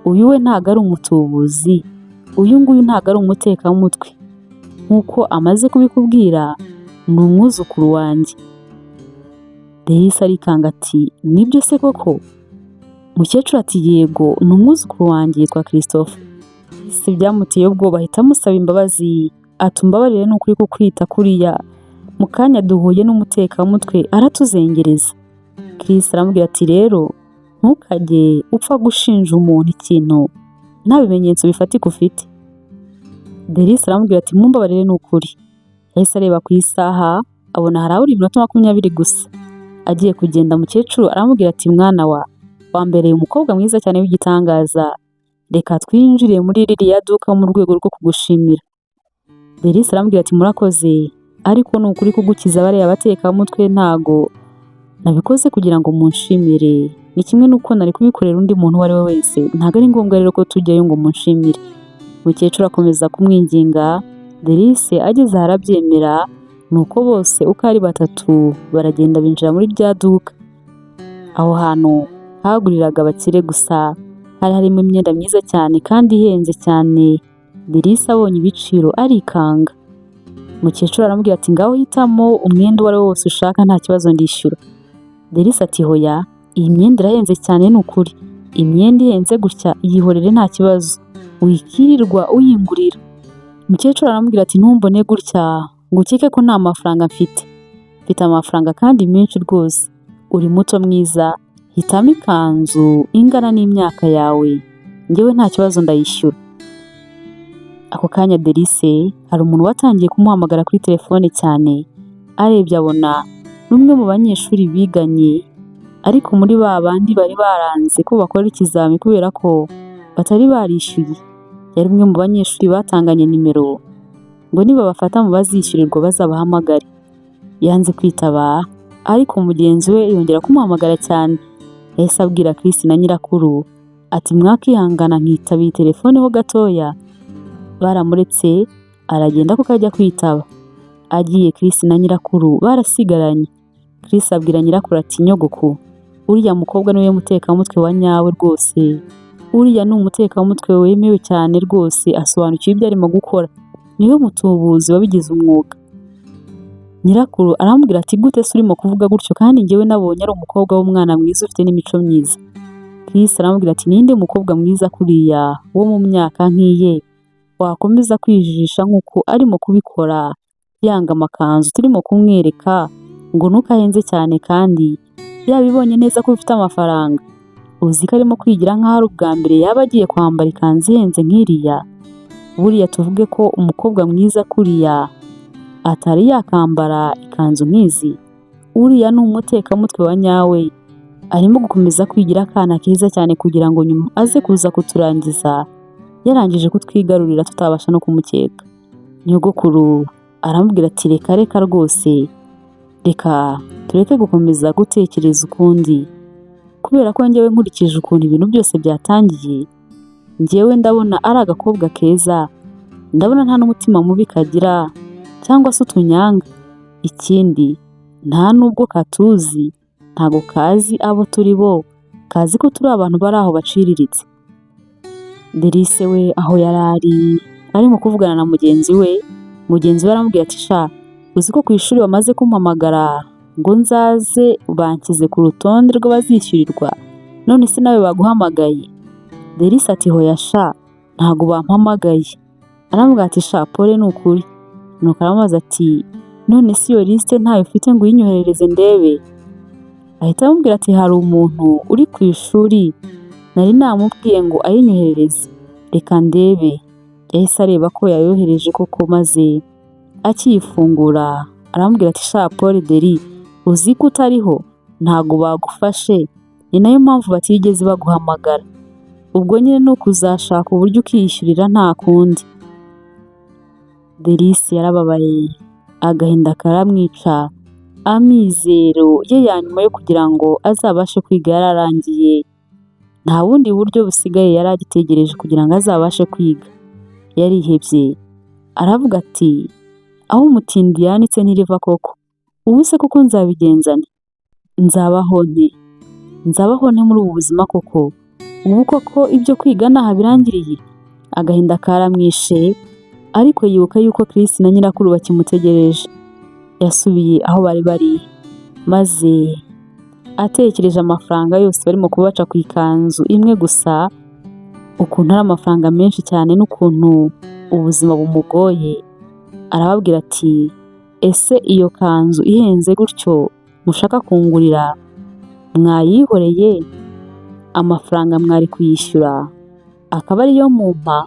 uyu we ntabwo ari umutubuzi, uyu nguyu ntabwo ari umutekamutwe nk'uko amaze kubikubwira, ni umwuzukuru wanjye." Delice arikanga ati: "Nibyo se koko?" Mukecuru ati: "Yego, ni umwuzukuru wanjye, yitwa Christophe." Si byamuteye ubwoba, ahita amusaba imbabazi ati: "Umbabarire ni ukuri kukwita kuriya, mu kanya duhuye n'umutekamutwe aratuzengereza." Chris aramubwira ati: "Rero ntukajye upfa gushinja umuntu ikintu nta bimenyetso bifatika ufite." Delice aramubwira ati: "Mumbabarire ni ukuri." Yahise areba ku isaha abona harabura iminota 20 gusa. Agiye kugenda, mukecuru aramubwira ati: "Mwana wa, wambereye umukobwa mwiza cyane w'igitangaza, reka twinjire muri ririya duka mu rwego rwo kugushimira." Delice aramubwira ati: "Murakoze, ariko ni ukuri kugukiza bariya batekamutwe ntago nabikoze kugira ngo munshimire, ni kimwe n'uko nari kubikorera undi muntu uwo ari we wese, ntabwo ari ngombwa rero ko tujyayo ngo munshimire." Mukecuru akomeza kumwinginga, Delice ageze aho arabyemera, nuko bose uko ari batatu baragenda binjira muri rya duka. Aho hantu haguriraga abakire gusa, hari harimo imyenda myiza cyane kandi ihenze cyane. Delice abonye ibiciro arikanga. Mukecuru aramubwira ati: "Ngaho hitamo umwenda uwo ari wo wose ushaka, nta kibazo ndishyura." Delice ati: "Hoya, iyi myenda irahenze cyane ni ukuri, imyenda ihenze gutya yihorere nta kibazo, wikirirwa uyingurira." Mukecuru aramubwira ati: "Ntumbone gutya ngo ukeke ko nta mafaranga mfite, mfite amafaranga kandi menshi rwose, uri muto mwiza, hitamo ikanzu ingana n'imyaka yawe, njyewe nta kibazo ndayishyura." Ako kanya Delice hari umuntu watangiye kumuhamagara kuri telefone cyane, arebye abona ni umwe mu banyeshuri biganye, ariko muri ba bandi bari baranze ko bakora ikizami kubera ko batari barishyuye. Yari umwe mu banyeshuri batanganye nimero ngo nibabafata mu bazishyurirwa bazabahamagare. Yanze kwitaba, ariko mugenzi we yongera kumuhamagara cyane. Yahise abwira Chris na nyirakuru ati: "Mwakihangana nkitaba iyi telefone ho gatoya." Baramuretse aragenda kuko ajya kwitaba. Agiye, Chris na nyirakuru barasigaranye. Chris abwira nyirakuru ati: "Nyogoku, uriya mukobwa niwe mutekamutwe wa nyawe rwose. Uriya ni umutekamutwe wemewe cyane rwose, asobanukiwe ibyo arimo gukora. Niwe mutubuzi wabigize umwuga." Nyirakuru aramubwira ati: "Gute se urimo kuvuga gutyo kandi njyewe nabonye ari umukobwa w'umwana mwiza ufite n'imico myiza?" Chris aramubwira ati: "Ninde mukobwa mwiza kuriya wo mu myaka nk'iye wakomeza kwijijisha nk'uko arimo kubikora, yanga amakanzu turimo kumwereka ngo nuko ahenze cyane kandi yabibonye neza ko ufite amafaranga? Uzi ko arimo kwigira nk'aho ari ubwa mbere yaba agiye kwambara ikanzu ihenze nk'iriya? Buriya tuvuge ko umukobwa mwiza kuriya atari yakambara ikanzu nk'izi? Uriya ni umutekamutwe wa nyawe." Arimo gukomeza kwigira akana keza cyane kugira ngo nyuma aze kuza kuturangiza yarangije kutwigarurira, tutabasha no kumukeka." Nyogokuru aramubwira ati: "Reka reka rwose, reka tureke gukomeza gutekereza ukundi, kubera ko njyewe nkurikije ukuntu ibintu byose byatangiye, njyewe ndabona ari agakobwa keza, ndabona nta n'umutima mubi kagira cyangwa se utunyanga. Ikindi, nta nubwo katuzi, ntabwo kazi abo turi bo, kazi ko turi abantu bari aho baciriritse." Delice we aho yari ari arimo kuvugana na mugenzi we, mugenzi we aramubwira ati: "Sha, uzi ko ku ishuri bamaze kumpamagara ngo nzaze, banshyize ku rutonde rw'abazishyurirwa? None se nawe baguhamagaye?" Delice ati: "Hoya sha, ntabwo bampamagaye." Aramubwira ati: "Sha, pole ni ukuri." Nuko aramubaza ati: "None se iyo lisite ntayo ufite ngo uyinyoherereze ndebe?" Ahita amubwira ati: "Hari umuntu uri ku ishuri nari namubwiye ngo ayinyoherereze, reka ndebe." Yahise areba ko yayohereje koko, maze akiyifungura aramubwira ati: "Sha pole Deli, uzi ko utariho? Ntabwo bagufashe, ni nayo mpamvu batigeze baguhamagara. Ubwo nyine ni ukuzashaka uburyo ukiyishyurira, nta kundi." Delice yarababaye, agahinda karamwica, amizero ye ya nyuma yo kugira ngo azabashe kwiga yararangiye, nta bundi buryo busigaye yari agitegereje kugira ngo azabashe kwiga. Yarihebye, aravuga ati: "Aho umutindi yanitse ntiriva koko, ubu se koko nzabigenza nte? Nzabaho nte? Nzabaho nte muri ubu buzima koko? Ubu koko ibyo kwiga ntaho birangiriye?" Agahinda karamwishe, ariko yibuka yuko Chris na nyirakuru bakimutegereje. Yasubiye aho bari bari, maze atekereje amafaranga yose barimo kubaca ku ikanzu imwe gusa, ukuntu ari amafaranga menshi cyane n'ukuntu ubuzima bumugoye, arababwira ati: "Ese iyo kanzu ihenze gutyo mushaka kungurira mwayihoreye, amafaranga mwari kuyishyura akaba ariyo mumpa?"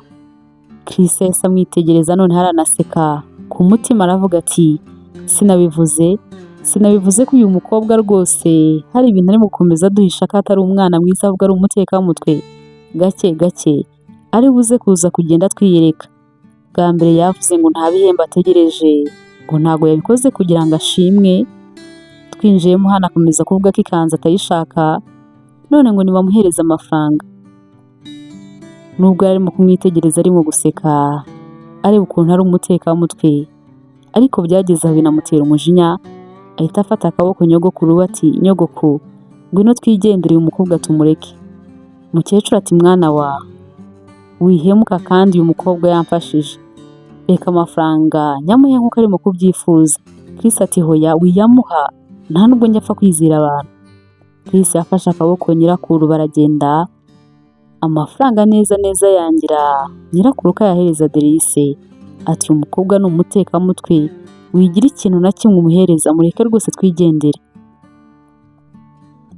Chris yahise amwitegereza noneho aranaseka, ku mutima aravuga ati: "Sinabivuze, sinabivuze ko uyu mukobwa rwose hari ibintu arimo gukomeza aduhisha, ko atari umwana mwiza ahubwo ari umutekamutwe? Gake gake ari buze kuza kugenda twiyereka. Bwa mbere yavuze ngo nta bihembo ategereje, ngo ntabwo yabikoze kugira ngo ashimwe. Twinjiyemo hano akomeza kuvuga ko ikanzu atayishaka, none ngo nibamuhereze amafaranga." Nubwo yari arimo kumwitegereza arimo guseka, areba ukuntu ari umutekamutwe, ariko byageze aho binamutera umujinya, ahita afata akaboko nyogokuru we ati: "Nyogoku, ngwino twigendere, uyu mukobwa tumureke." Mukecuru ati: "Mwana wa, wihemuka, kandi uyu mukobwa yamfashije, reka amafaranga nyamuhe nk'uko arimo kubyifuza." Chris ati: "Hoya, wiyamuha, nta nubwo njya apfa kwizera abantu." Chris yafashe akaboko nyirakuru baragenda, amafaranga neza neza yangira nyirakuru ko ayahereza Delice, ati: "Uyu mukobwa ni umutekamutwe, wigira ikintu na kimwe umuhereza, mureke rwose twigendere."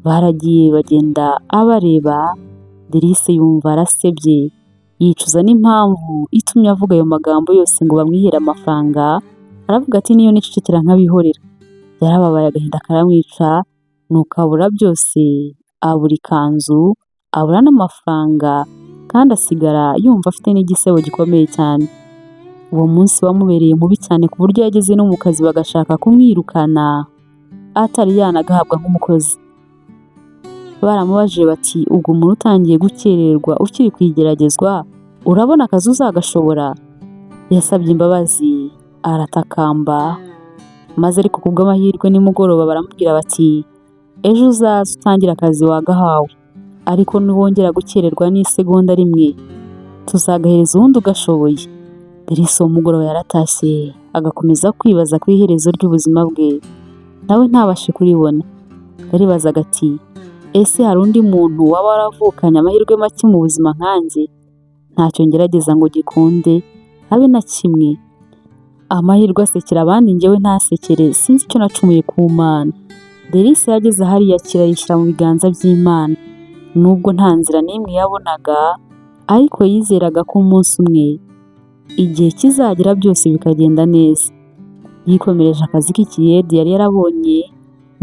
Baragiye, bagenda abareba, Delice yumva arasebye, yicuza n'impamvu itumye avuga ayo magambo yose ngo bamwihere amafaranga, aravuga ati: "Niyo nicecekera nkabihorera." Yarababaye, agahinda karamwica, nuko abura byose, abura ikanzu, abura n'amafaranga, kandi asigara yumva afite n'igisebo gikomeye cyane. Uwo munsi wamubereye mubi cyane, ku buryo yageze no mu kazi bagashaka kumwirukana atari yanagahabwa nk'umukozi. Baramubajije bati: "Ubwo umuntu utangiye gukererwa ukiri ku igeragezwa, urabona akazi uzagashobora?" Yasabye imbabazi, aratakamba, maze ariko ku bw'amahirwe nimugoroba baramubwira bati: "Ejo uzaze utangire akazi wagahawe, ariko niwongera gukererwa n'isegonda rimwe tuzagahereza uwundi ugashoboye." Delice uwo mugoroba yaratashye, agakomeza kwibaza ku iherezo ry'ubuzima bwe, nawe ntabashe kuribona. Yaribazaga ati: "Ese hari undi muntu waba waravukanye amahirwe make mu buzima nkanjye? Ntacyo ngerageza ngo gikunde habe na kimwe. Amahirwe asekera abandi, njyewe ntasekere. Sinzi icyo nacumuye ku Mana." Delice yageze ahari yakira, yishyira mu biganza by'Imana. Nubwo nta nzira n'imwe yabonaga, ariko yizeraga ko umunsi umwe igihe kizagera byose bikagenda neza. Yikomereje akazi k'ikiyede yari yarabonye,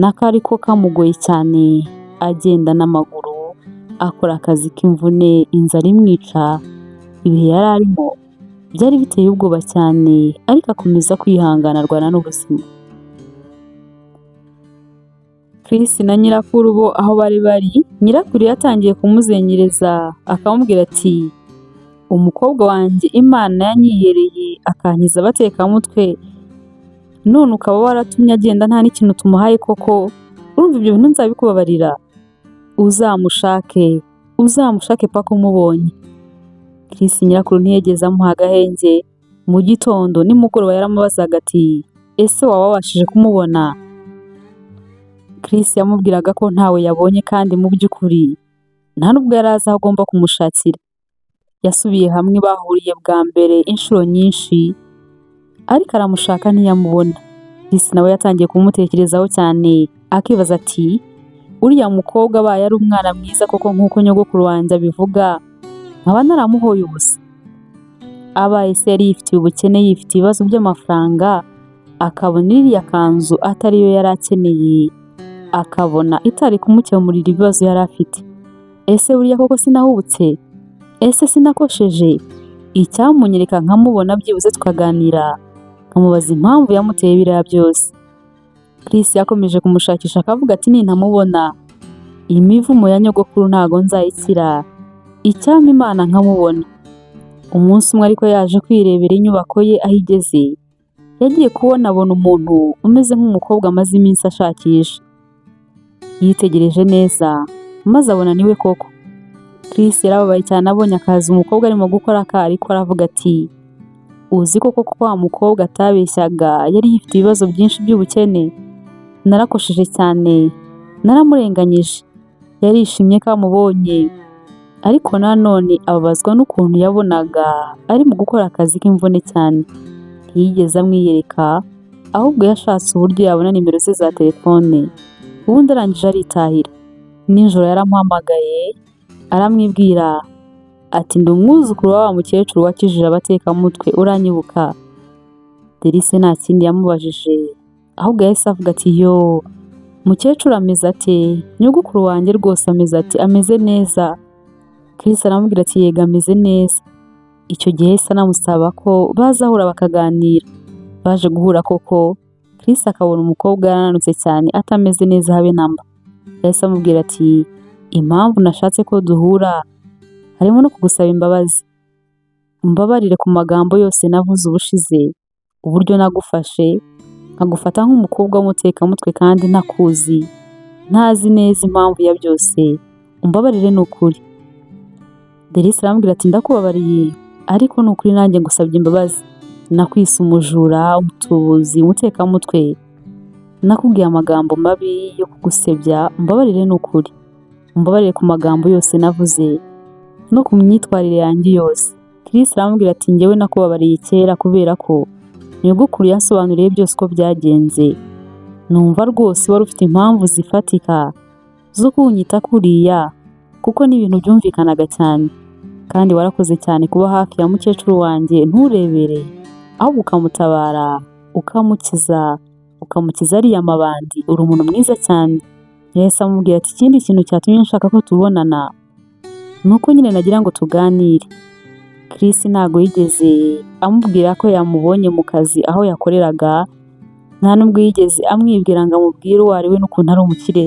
nako ariko kamugoye cyane. Agenda n'amaguru, akora akazi k'imvune, inzara imwica. Ibihe yari arimo byari biteye ubwoba cyane, ariko akomeza kwihangana arwana n'ubuzima. Chris na nyirakuru bo aho bari bari, nyirakuru yatangiye kumuzengereza akamubwira ati: "Umukobwa wanjye Imana yanyiyereye akankiza abatekamutwe, none ukaba waratumye agenda nta n'ikintu tumuhaye koko, urumva ibyo bintu nzabikubabarira? Uzamushake, uzamushake paka umubonye." Chris nyirakuru ntiyigeze amuha agahenge, mu gitondo nimugoroba yaramubazaga ati: "Ese waba wabashije kumubona?" Chris yamubwiraga ko ntawe yabonye kandi mu by'ukuri nta nubwo yari azi aho agomba kumushakira. Yasubiye hamwe bahuriye bwa mbere inshuro nyinshi, ariko aramushaka ntiyamubona. Chris nawe yatangiye kumutekerezaho cyane, akibaza ati: "Uriya mukobwa abaye ari umwana mwiza koko nk'uko nyogokuru wanjye abivuga, nkaba naramuhoye ubusa. Abaye se yari yifitiye ubukene, yifitiye ibibazo by'amafaranga, akabona iriya kanzu atari yo yari akeneye, akabona itari kumukemurira ibibazo yari afite. Ese buriya koko sinahubutse? Ese sinakosheje? Icyamunyereka nkamubona byibuze tukaganira, nkamubaza impamvu yamuteye biriya byose." Chris yakomeje kumushakisha akavuga ati: "Nintamubona imivumo ya nyogokuru ntago nzayikira, icyampa Imana nkamubona." Umunsi umwe ariko yaje kwirebera inyubako ye aho igeze, yagiye kubona abona umuntu umeze nk'umukobwa amaze iminsi ashakisha. Yitegereje neza maze abona niwe koko. Chris yarababaye cyane abonye akazi umukobwa arimo gukora ariko aravuga ati: "Uzi koko ko wa mukobwa atabeshyaga, yari yifite ibibazo byinshi by'ubukene? Narakosheje cyane, naramurenganyije." Yarishimye ko amubonye, ariko nanone ababazwa n'ukuntu yabonaga ari mu gukora akazi k'imvune cyane. Ntiyigeze amwiyereka, ahubwo yashatse uburyo yabona nimero ze za telefone, ubundi arangije aritahira. Nijoro yaramuhamagaye aramwibwira ati: "Ndi umwuzukuru wa wa mukecuru wakijije abatekamutwe, uranyibuka?" Delice nta kindi yamubajije, ahubwo yahise avuga ati: "Yo, mukecuru ameze ate? Nyogokuru wanjye rwose ameze ate? Ameze neza?" Chris aramubwira ati: "Yego, ameze neza." Icyo gihe yahise anamusaba ko bazahura bakaganira. Baje guhura koko, Chris akabona umukobwa yarananutse cyane, atameze neza habe namba. Yahise amubwira ati: "Impamvu nashatse ko duhura harimo no kugusaba imbabazi. Umbabarire ku magambo yose navuze ubushize, uburyo nagufashe nkagufata nk'umukobwa w'umutekamutwe kandi ntakuzi, ntazi neza impamvu ya byose, umbabarire ni ukuri." Delice aramubwira ati: "Ndakubabariye, ariko ni ukuri nanjye ngusabye imbabazi. Nakwise umujura, umutubuzi, umutekamutwe, nakubwiye amagambo mabi yo kugusebya, umbabarire ni ukuri. Umbabarire ku magambo yose navuze no ku myitwarire yanjye yose." Chris aramubwira ati: "Njyewe nakubabariye kera kubera ko nyogokuru yansobanuriye byose uko byagenze. Numva rwose wari ufite impamvu zifatika zo kunyita kuriya, kuko ni ibintu byumvikanaga cyane. Kandi warakoze cyane kuba hafi ya mukecuru wanjye nturebere, ahubwo ukamutabara, ukamukiza, ukamukiza ariya mabandi. Uri umuntu mwiza cyane." Yahise amubwira ati: "Ikindi kintu cyatumye nshaka ko tubonana ni uko nyine nagira ngo tuganire." Chris ntabwo yigeze amubwira ko yamubonye mu kazi aho yakoreraga, nta nubwo yigeze amwibwira ngo amubwire uwo ari we n'ukuntu ari umukire,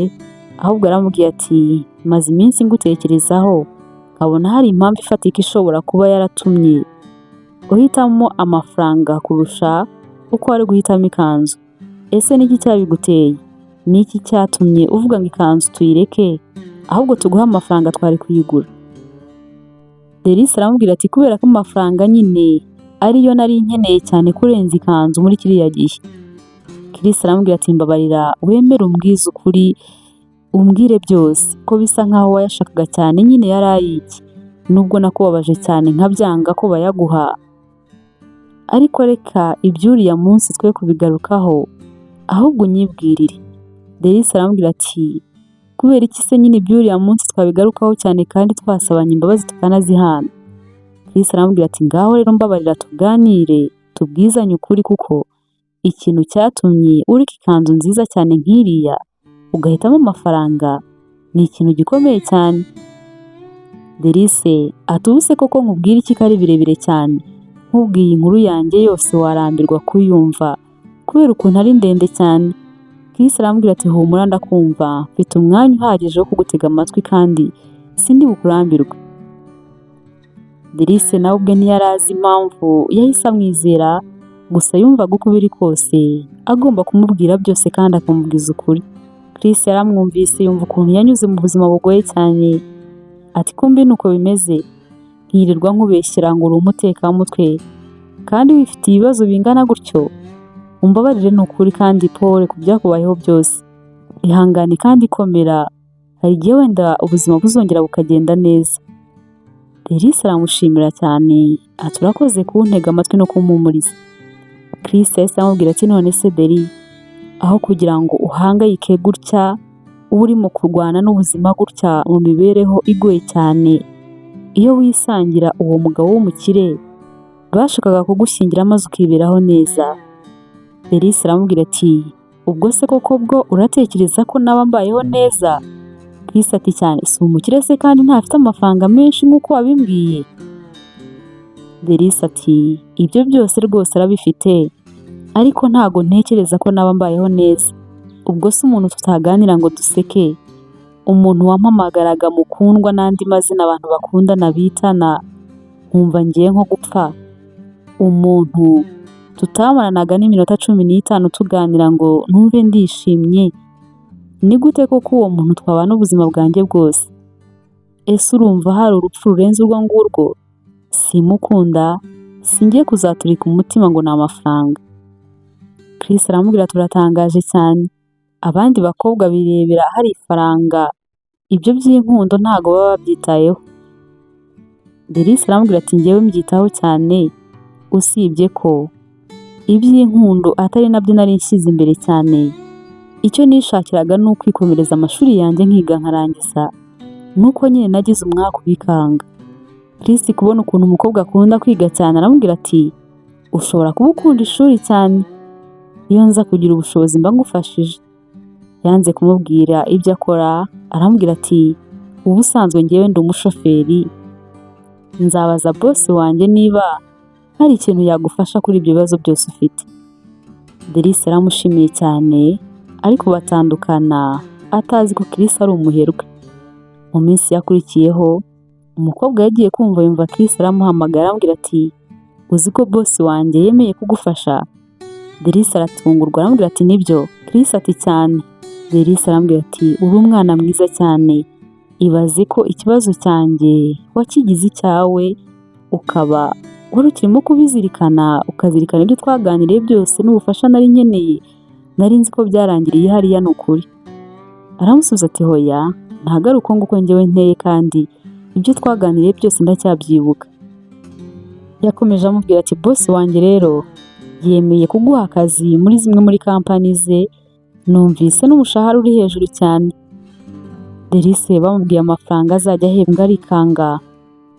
ahubwo aramubwiye ati: "Maze iminsi ngutekerezaho, nkabona hari impamvu ifatika ishobora kuba yaratumye uhitamo amafaranga kurusha uko wari guhitamo ikanzu. Ese niki cyabiguteye? Ni iki cyatumye uvuga ngo ikanzu tuyireke, ahubwo tuguhe amafaranga twari kuyigura?" Delice aramubwira ati: "Kubera ko amafaranga nyine ariyo nari nkeneye cyane kurenza ikanzu muri kiriya gihe." Chris aramubwira ati: "Mbabarira wemere umbwize ukuri, umbwire byose, ko bisa nkaho wayashakaga cyane nyine yari ayiki? Nubwo nakubabaje cyane nkabyanga ko bayaguha, ariko reka iby'uriya munsi twe kubigarukaho, ahubwo unyibwirire." Delice aramubwira ati: "Kubera iki se nyine iby'uriya munsi twabigarukaho cyane kandi twasabanye imbabazi tukanazihana?" Chris aramubwira ati: "Ngaho rero mbabarira tuganire, tubwizanye ukuri, kuko ikintu cyatumye ureka ikanzu nziza cyane nk'iriya ugahitamo amafaranga, Ni ikintu gikomeye cyane. Delice ati: "Ubu se koko nkubwire iki ko ari birebire cyane? Nkubwiye inkuru yanjye yose warambirwa kuyumva kubera ukuntu ari ndende cyane." Chris aramubwira ati: "Humura, ndakumva, mfite umwanya uhagije wo kugutega amatwi kandi sindi bukurambirwe." Delice nawe ubwe ntiyari azi impamvu yahise amwizera, gusa yumvaga uko biri kose agomba kumubwira byose kandi akamubwiza ukuri. Chris yaramwumvise, yumva ukuntu yanyuze mu buzima bugoye cyane. Ati: "Kumbi nuko bimeze, nkirirwa nkubeshyera ngo uri umutekamutwe kandi wifitiye ibibazo bingana gutyo. Umbabarire ni ukuri, kandi pole ku byakubayeho byose. Ihangane kandi komera, hari igihe wenda ubuzima buzongera bukagenda neza." Delice aramushimira cyane, ati: "Urakoze kuntega amatwi no kumpumuriza." Chris yahise amubwira ati: "None se Deli, aho kugira ngo uhangayike gutya, uba urimo kurwana n'ubuzima gutya mu mibereho igoye cyane, iyo wisangira uwo mugabo w'umukire bashakaga kugushyingira maze ukiberaho neza?" Delice aramubwira ati: "Ubwo se koko bwo uratekereza ko naba mbayeho neza?" Chris ati: "Cyane, si umukire se kandi ntafite amafaranga menshi nk'uko wabimbwiye?" Delice ati: "Ibyo byose rwose arabifite, ariko ntago ntekereza ko naba mbayeho neza. Ubwo se umuntu tutaganira ngo duseke, umuntu wampamagaraga mukundwa n'andi mazina abantu bakundana bitana, nkumva ngiye nko gupfa, umuntu tutamaranaga n'iminota 15 tuganira ngo numve ndishimye, ni gute koko uwo muntu twabana ubuzima bwanjye bwose? Ese urumva hari urupfu rurenze urwo ngurwo? Simukunda, singiye kuzaturika umutima ngo ni amafaranga." Chris aramubwira: "Turatangaje cyane, abandi bakobwa birebera hari ifaranga, ibyo by'inkundo ntago baba babyitayeho." Delice aramubwira ati: "Njyewe mbyitaho cyane, usibye ko iby'inkundo atari nabyo nari nshyize imbere cyane. Icyo nishakiraga ni ukwikomereza amashuri yanjye, nkiga nkarangiza, nuko nyine nagize umwaku bikanga." Chris kubona ukuntu umukobwa akunda kwiga cyane, aramubwira ati: "Ushobora kuba ukunda ishuri cyane, iyo nza kugira ubushobozi mba ngufashije." Yanze kumubwira ibyo akora, aramubwira ati: "Ubusanzwe njyewe ndi umushoferi, nzabaza boss wanjye niba hari ikintu yagufasha kuri ibyo bibazo byose ufite." Delice yaramushimiye cyane, ariko batandukana atazi ko Chris ari umuherwe. Mu minsi yakurikiyeho, umukobwa yagiye kumva yumva Chris aramuhamagara, aramubwira ati: "Uzi ko boss wanjye yemeye kugufasha?" Delice aratungurwa, aramubwira ati: "Nibyo?" Chris ati: "Cyane." Delice aramubwira ati: "Uri umwana mwiza cyane, ibaze ko ikibazo cyanjye wakigize icyawe, ukaba wari ukirimo kubizirikana, ukazirikana ibyo twaganiriye byose n'ubufasha nari nkeneye. Nari nzi ko byarangiriye hariya ni ukuri." Aramusubiza ati: "Hoya, ntabwo ari uko nguko njyewe nteye, kandi ibyo twaganiriye byose ndacyabyibuka." Yakomeje amubwira ati: "Boss wanjye rero yemeye kuguha akazi muri zimwe muri kampani ze, numvise n'umushahara uri hejuru cyane." Delice bamubwiye amafaranga azajya ahembwa arikanga,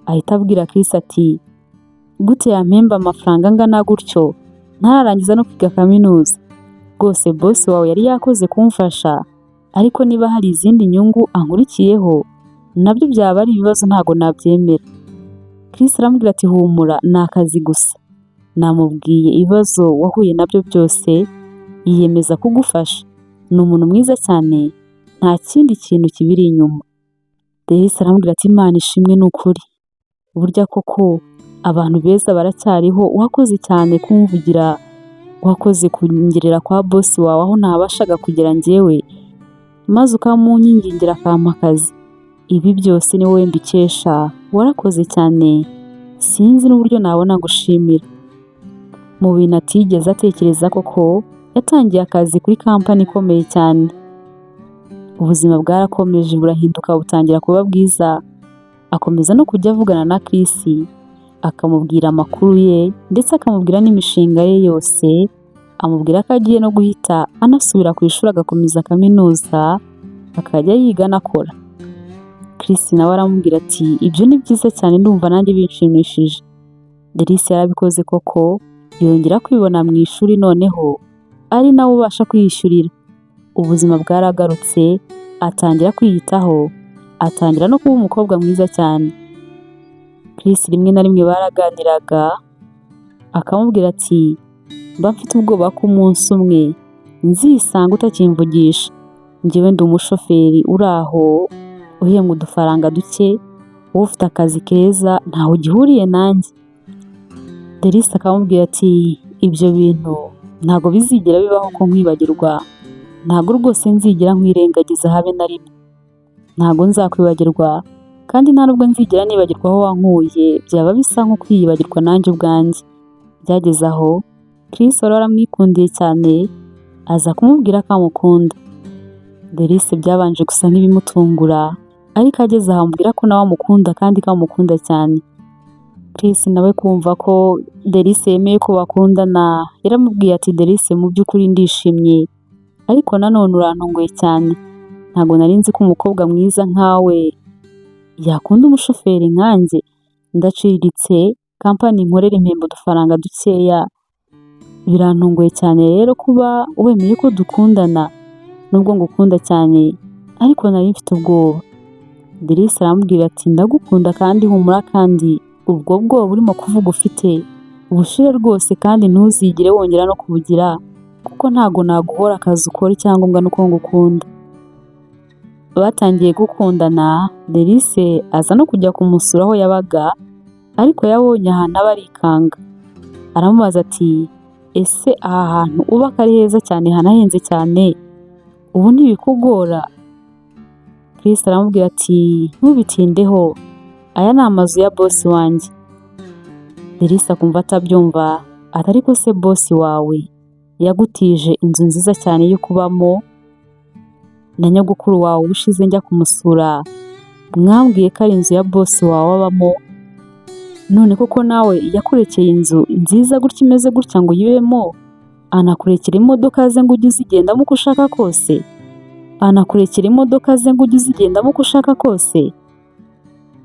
ahita abwira Chris ati: "Gute yampemba amafaranga angana gutyo ntararangiza no kwiga kaminuza? Rwose boss wawe yari yakoze kumfasha, ariko niba hari izindi nyungu ankurikiyeho nabyo byaba ari ibibazo, ntago nabyemera." Chris aramubwira ati: "Humura, ni akazi gusa, namubwiye ibibazo wahuye nabyo byose, yiyemeza kugufasha. Ni umuntu mwiza cyane, nta kindi kintu kibiri inyuma." Delice aramubwira ati: "Imana ishimwe ni ukuri, burya koko abantu beza baracyariho. Wakoze cyane kumvugira, wakoze kungerera kwa boss wawe aho ntabashaga kugera njyewe, maze ukamunyingingira akampa akazi. Ibi byose ni wowe mbikesha, warakoze cyane, sinzi n'uburyo nabona ngushimira." Mu bintu atigeze atekereza koko, yatangiye akazi kuri kampani ikomeye cyane. Ubuzima bwarakomeje burahinduka, butangira kuba bwiza, akomeza no kujya avugana na Chris, akamubwira amakuru ye ndetse akamubwira n'imishinga ye yose, amubwira ko agiye no guhita anasubira ku ishuri agakomeza kaminuza, akajya yiga anakora. Chris nawe aramubwira ati: "Ibyo ni byiza cyane, ndumva nanjye binshimishije." Delice yarabikoze koko, yongera kwibona mu ishuri, noneho ari nawe ubasha kwiyishyurira. Ubuzima bwaragarutse. Atangira kwiyitaho, atangira no kuba umukobwa mwiza cyane. Chris rimwe na rimwe baraganiraga, akamubwira ati: "Mba mfite ubwoba ko umunsi umwe nzisanga utakimvugisha. Njyewe ndi umushoferi uri aho uhembwa udufaranga duke, wowe ufite akazi keza, ntaho ugihuriye nanjye." Delice akamubwira ati: "Ibyo bintu ntabwo bizigera bibaho ko nkwibagirwa, ntabwo rwose nzigera nkwirengagiza habe na rimwe. Ntabwo nzakwibagirwa kandi nta nubwo nzigera nibagirwa aho wankuye, byaba bisa nko kwiyibagirwa nanjye ubwanjye." Byageze aho Chris wari waramwikundiye cyane aza kumubwira ko amukunda. Delice byabanje gusa nk'ibimutungura, ariko ageze aho amubwira ko nawe amukunda kandi ko amukunda cyane. Chris nawe kumva ko Delice yemeye ko bakundana, yaramubwiye ati: "Delice, mu by'ukuri ndishimye, ariko nanone urantunguye cyane. Ntabwo nari nzi ko umukobwa mwiza nkawe yakunda umushoferi nkanjye. Ndaciriritse, kampani nkorera impemba udufaranga dukeya. Birantunguye cyane rero kuba wemeye ko dukundana. Nubwo ngukunda cyane, ariko nari mfite ubwoba." Delice aramubwira ati: "Ndagukunda kandi humura, kandi ubwo bwoba urimo kuvuga ufite bushire rwose, kandi ntuzigere wongera no kubugira, kuko ntago naguhora akazi ukora, icyangombwa nuko ngukunda." Batangiye gukundana, Delice aza no kujya kumusura aho yabaga, ariko yabonye ahantu aba arikanga. Aramubaza ati: "Ese aha hantu uba ko ari heza cyane hanahenze cyane, ubu ntibikugora?" Chris aramubwira ati: "Ntubitindeho, aya ni amazu ya boss wanjye." Delice akumva atabyumva, ati: "Ariko se boss wawe yagutije inzu nziza cyane yo kubamo, na nyogokuru wawe ubushize njya kumusura mwambwiye ko ari inzu ya boss wawe abamo, none koko nawe yakurekeye inzu nziza gutya imeze gutya ngo uyibemo, anakurekera imodoka ze ngo ujye uzigendamo uko ushaka kose, anakurekera imodoka ze ngo ujye uzigendamo uko ushaka kose?"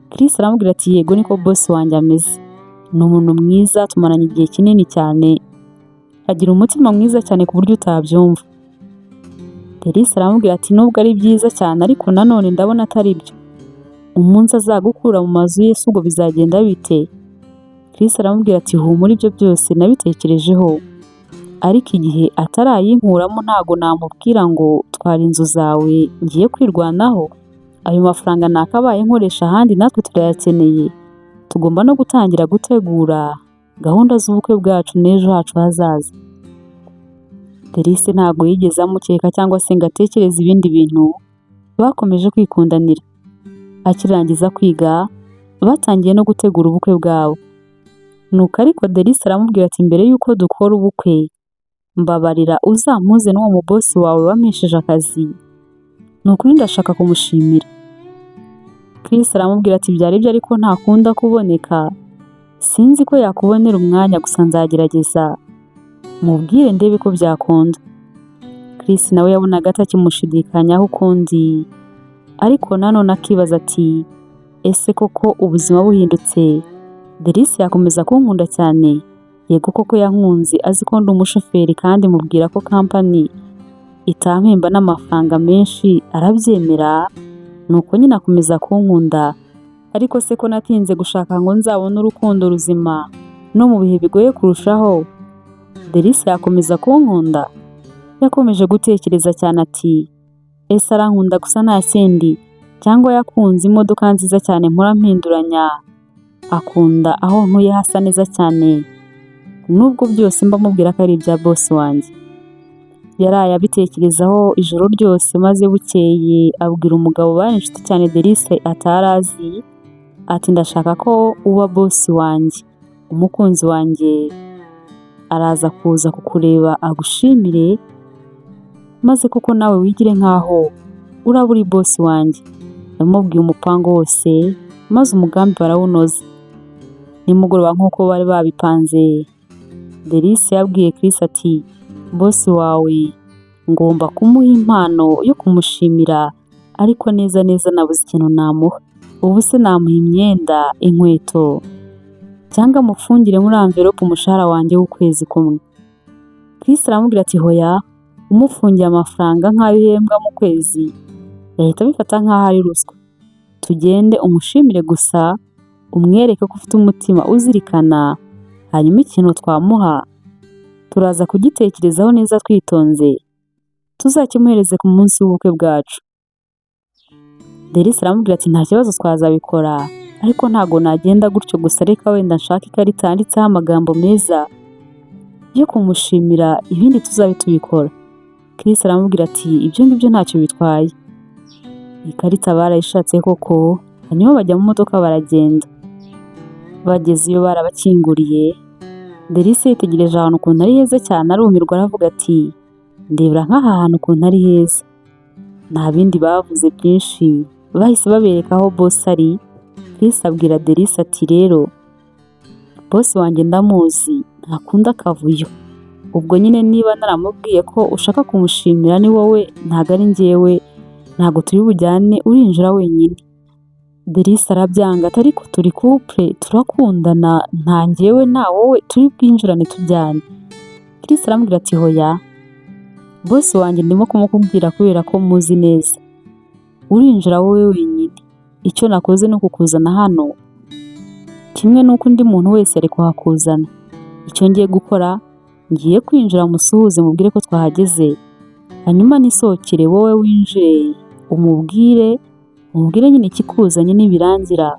Chris aramubwira ati: "Yego, niko boss wanjye ameze, ni umuntu mwiza, tumaranye igihe kinini cyane, agira umutima mwiza cyane ku buryo utabyumva." Delice aramubwira ati: "Nubwo ari byiza cyane, ariko nanone ndabona atari byo. Umunsi azagukura mu mazu ye se ubwo bizagenda bite?" Chris aramubwira ati: "Humura, ibyo byose nabitekerejeho, ariko igihe atarayinkuramo ntago namubwira ngo twara inzu zawe ngiye kwirwanaho. Ayo mafaranga nakabaye nkoresha ahandi, natwe turayakeneye. Tugomba no gutangira gutegura gahunda z'ubukwe bwacu n'ejo hacu hazaza." Delice ntabwo yigeze amukeka cyangwa se ngo atekereze ibindi bintu, bakomeje kwikundanira. Akirangiza kwiga batangiye no gutegura ubukwe bwabo. Nuko ariko Delice aramubwira ati: "Mbere y'uko dukora ubukwe, mbabarira uzampuze n'uwo mubosi wawe wampesheje akazi. Ni ukuri ndashaka kumushimira." Chris aramubwira ati: "Byari byo, ariko ntakunda kuboneka. Sinzi ko yakubonera umwanya, gusa nzagerageza mubwire ndebe ko byakunda." Chris nawe yabonaga atakimushidikanyaho ukundi, ariko nanone akibaza ati: "Ese koko ubuzima buhindutse Delice yakomeza kunkunda cyane? Yego koko yankunze azi ko ndi umushoferi, kandi mubwira ko kampani itampemba n'amafaranga menshi arabyemera, nuko nyine akomeza kunkunda. Ariko se ko natinze gushaka ngo nzabone urukundo ruzima no mu bihe bigoye kurushaho, Delice yakomeza kunkunda?" Yakomeje gutekereza cyane ati: "Ese arankunda gusa nta kindi, cyangwa yakunze imodoka nziza cyane mpora mpinduranya, akunda aho ntuye hasa neza cyane, nubwo byose mba mubwira ko ari ibya boss wanjye?" Yaraye abitekerezaho ijoro ryose, maze bukeye abwira umugabo bari inshuti cyane Delice atari azi, ati: "Ndashaka ko uba boss wanjye, umukunzi wanjye araza kuza kukureba agushimire, maze koko nawe wigire nkaho uraba uri boss wanjye." Yamubwiye umupango wose, maze umugambi barawunoza. Nimugoroba nk'uko bari babipanze, Delice yabwiye Chris ati: "Boss wawe ngomba kumuha impano yo kumushimira, ariko neza neza nabuze ikintu namuha. Ubu se namuha imyenda, inkweto, cyangwa mufungire muri envelope umushahara wanjye w'ukwezi kumwe?" Chris aramubwira ati: "Hoya, umufungiye amafaranga nk'ayo uhembwa mu kwezi. Yahita abifata nk'aho ari ruswa. Tugende umushimire gusa, umwereke ko ufite umutima uzirikana, hanyuma ikintu twamuha turaza kugitekerezaho neza twitonze, tuzakimuhereze ku munsi w'ubukwe bwacu. Delice aramubwira ati: "Nta kibazo, twazabikora, ariko ntabwo nagenda gutyo gusa. Reka wenda nshake ikarita yanditseho amagambo meza yo kumushimira, ibindi tuzabe tubikora." Chris aramubwira ati: "Ibyo ngibyo ntacyo bitwaye." Ikarita barayishatse koko, hanyuma bajya mu modoka baragenda. Bageze iyo barabakinguriye. Delice yitegereje ahantu ukuntu ari heza cyane, arumirwa, aravuga ati: "Ndebera nk'aha hantu ukuntu ari heza." Nta bindi bavuze byinshi, bahise babereka aho boss ari. Chris abwira Delice ati: "Rero boss wanjye ndamuzi, ntakunda akavuyo. Ubwo nyine niba naramubwiye ko ushaka kumushimira, ni wowe, ntabwo ari njyewe, ntabwo turi bujyane, urinjira wenyine." Delice arabyanga ati: "Ariko turi couple, turakundana, nta njyewe nta wowe turi bwinjirane tujyane." Chris aramubwira ati: "Hoya, boss wanjye ndimo kumukubwira kubera ko muzi neza, urinjira wowe wenyine. Icyo nakoze ni ukukuzana hano kimwe n'uko undi muntu wese yari kuhakuzana. Icyo ngiye gukora, ngiye kwinjira musuhuze, mubwire ko twahageze, hanyuma nisohokere, wowe winjire umubwire nyine ikikuzanye. Nibirangira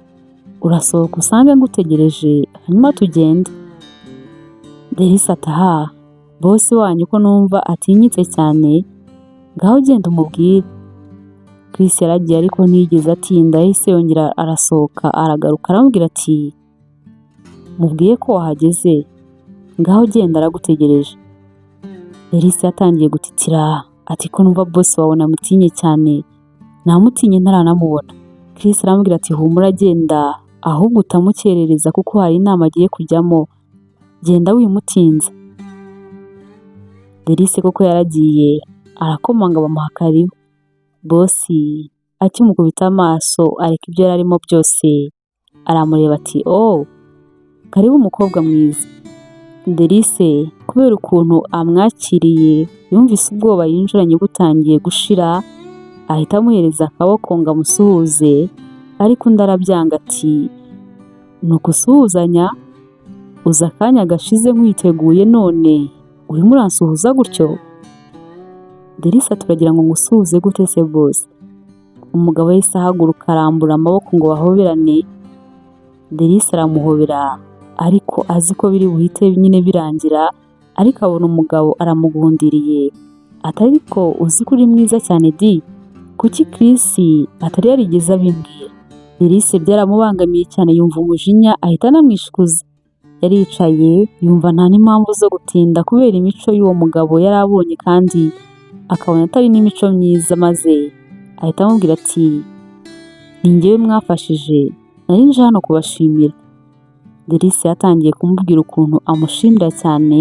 urasohoka usange ngutegereje, hanyuma tugende." Delice ati: "Aha boss wanyu ko numva atinyitse cyane, ngaho genda umubwire." Chris yaragiye, ariko ntiyigeze atinda, yahise yongera arasohoka, aragaruka, aramubwira ati: "Mubwiye ko wahageze, ngaho genda aragutegereje." Delice yatangiye gutitira ati: "Ko numva boss wawe namutinye cyane, namutinye ntaranamubona." Chris aramubwira ati: "Humura, agenda, ahubwo utamukerereza kuko hari inama agiye kujyamo, genda wimutinza." Delice koko yaragiye, arakomanga, bamuha karibu. Boss akimukubita amaso areka ibyo yari arimo byose, aramureba ati: "Oh, karibu umukobwa mwiza." Delice kubera ukuntu amwakiriye yumvise ubwoba yinjiranye butangiye gushira, ahita amuhereza akaboko ngo amusuhuze, ariko undi arabyanga ati: "Ni ugusuhuzanya? Uza akanya gashize nkwiteguye, none urimo uransuhuza gutyo?" Delice turagira ngo ngusuhuze gute se boss? Umugabo yahise ahaguruka, arambura amaboko ngo bahoberane. Delice aramuhobera, ariko azi ko biri buhite nyine birangira, ariko abona umugabo aramugundiriye ati: "Ariko uzi ko uri mwiza cyane di, kuki Chris atari yarigeze abimbwira?" Delice byaramubangamiye cyane, yumva umujinya, ahita anamwishikuza. Yaricaye yumva nta n'impamvu zo gutinda kubera imico y'uwo mugabo yari abonye, kandi akabona atari n'imico myiza, maze ahita amubwira ati: "Ni njyewe mwafashije, nari nje hano kubashimira." Delice yatangiye kumubwira ukuntu amushimira cyane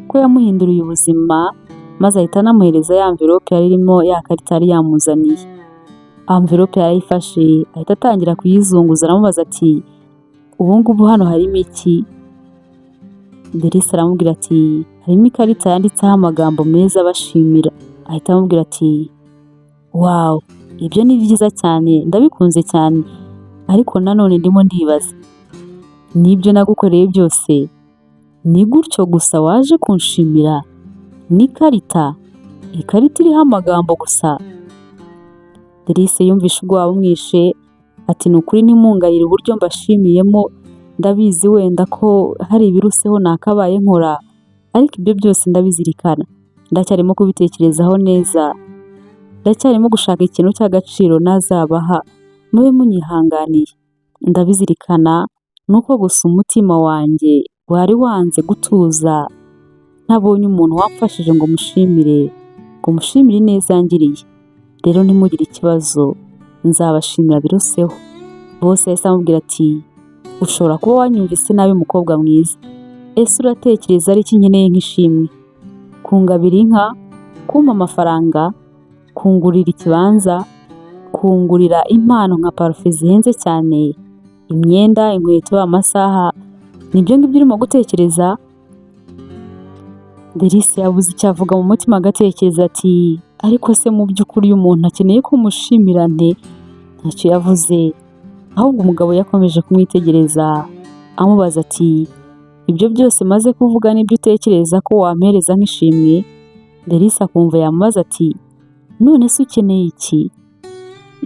ko yamuhinduriye ubuzima, maze ahita anamuhereza ya envelope yari irimo ya karita yari yamuzaniye. Envelope yarayifashe, ahita atangira kuyizunguza, aramubaza ati: "Ubu ngubu hano harimo iki?" Delice aramubwira ati: "Harimo ikarita yanditseho amagambo meza abashimira." Ahita amubwira ati: "Wow, ibyo ni byiza cyane, ndabikunze cyane, ariko nanone ndimo ndibaza, n'ibyo nagukoreye byose ni gutyo gusa waje kunshimira n'ikarita, ikarita iriho amagambo gusa?" Delice yumvishe ubwoba bumwishe ati: "Ni ukuri ntimungayire uburyo mbashimiyemo, ndabizi wenda ko hari ibiruseho nakabaye nkora, ariko ibyo byose ndabizirikana, ndacyarimo kubitekerezaho neza, ndacyarimo gushaka ikintu cy'agaciro nazabaha, mube munyihanganiye, ndabizirikana, ni uko gusa umutima wanjye wari wanze gutuza ntabonye umuntu wamfashije ngo mushimire, ngo mushimire ineza yangiriye. Rero ntimugire ikibazo, nzabashimira biruseho." Boss yahise amubwira ati: "Ushobora kuba wanyumvise nabi mukobwa mwiza, ese uratekereza ari iki nkeneye nk'ishimwe? Kungabira inka, kumpa amafaranga, kungurira ikibanza, kungurira impano nka parufe zihenze cyane, imyenda, inkweto, amasaha, nibyo ngibyo urimo gutekereza?" Delice yabuze icyo avuga, mu mutima agatekereza ati Ariko se mu by'ukuri uyu muntu akeneye ko mushimira nte? Ntacyo yavuze, ahubwo umugabo yakomeje kumwitegereza amubaza ati: "Ibyo byose maze kuvuga nibyo utekereza ko wampereza nk'ishimwe?" Delice akumva yamubaza ati: "None se ukeneye iki?"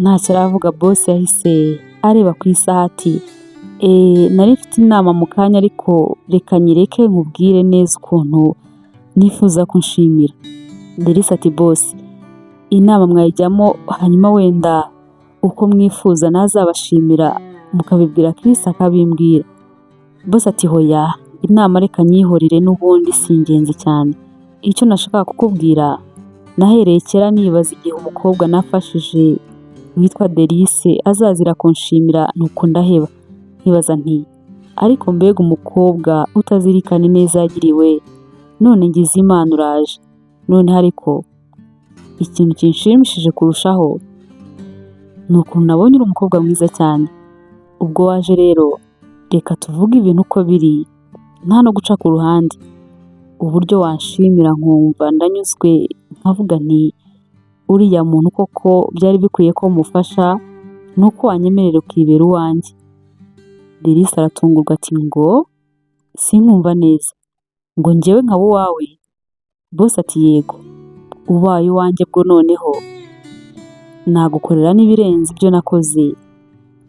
Ntacyo aravuga, boss yahise areba ku isaha ati: "Eee, nari mfite inama mu kanya, ariko reka nyireke nkubwire neza ukuntu nifuza ko unshimira." Delice ati: "Boss, inama mwayijyamo, hanyuma wenda uko mwifuza nazabashimira mukabibwira Chris akabimbwira." Boss ati: "Hoya, inama reka nyihorere, n'ubundi si ingenzi cyane. Icyo nashakaga kukubwira, nahereye kera nibaza igihe umukobwa nafashije witwa Delice azazira kunshimira, nuko ndaheba. Nkibaza nti: ariko mbega umukobwa utazirikana ineza yagiriwe! None ngize Imana uraje. Noneho ariko ikintu kinshimishije kurushaho ni ukuntu nabonye uri umukobwa mwiza cyane. Ubwo waje rero, reka tuvuge ibintu uko biri, nta no guca ku ruhande. Uburyo wanshimira nkumva ndanyuzwe, nkavuga nti uriya muntu koko byari bikwiye ko mufasha, ni uko wanyemerera ukibera uwanjye." Delice aratungurwa ati: "Ngo sinkumva neza, ngo njyewe nkaba uwawe?" Boss ati: "Yego, ubaye uwanjye bwo noneho nagukorera n'ibirenze ibyo nakoze,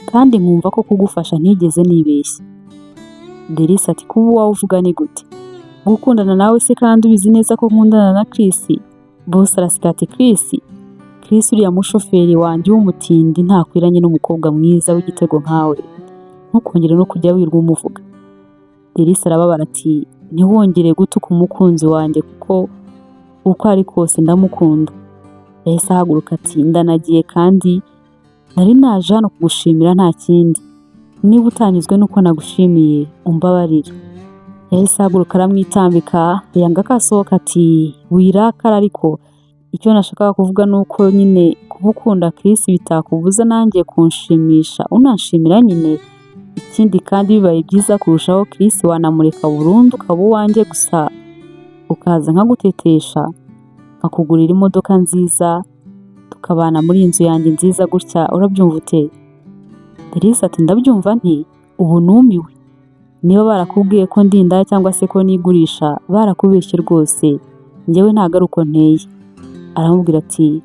kandi nkumva ko kugufasha ntigeze nibeshya." Delice ati: "Kuba uwawe uvuga ni gute? Gukundana nawe se kandi ubizi neza ko nkundana na Chris?" Boss araseka ati: "Chris? Chris uriya mushoferi wanjye w'umutindi ntakwiranye n'umukobwa mwiza w'igitego nkawe, ntukongere no kujya wirwa umuvuga." Delice arababara ati: "Ntiwongere gutuka umukunzi wanjye, kuko uko ari kose ndamukunda." Yahise ahaguruka ati: "Ndanagiye, kandi nari naje hano kugushimira, nta kindi. Niba utanyuzwe n'uko nagushimiye, umbabarire." Yahise ahaguruka aramwitambika, yanga ko asohoka ati: "Wirakara, ariko icyo nashakaga kuvuga ni uko nyine kuba ukunda Chris bitakubuza nanjye kunshimisha, unanshimira nyine. Ikindi kandi, bibaye byiza kurushaho, Chris wanamureka burundu ukaba uwanjye gusa, ukaza nkagutetesha, nkakugurira imodoka nziza, tukabana muri iyi nzu yanjye nziza gutya. Urabyumva ute?" Delice ati: "Ndabyumva nti ubu numiwe. Niba barakubwiye ko ndi indaya cyangwa se ko nigurisha, barakubeshye rwose, njyewe ntabwo ari uko nteye." Aramubwira ati: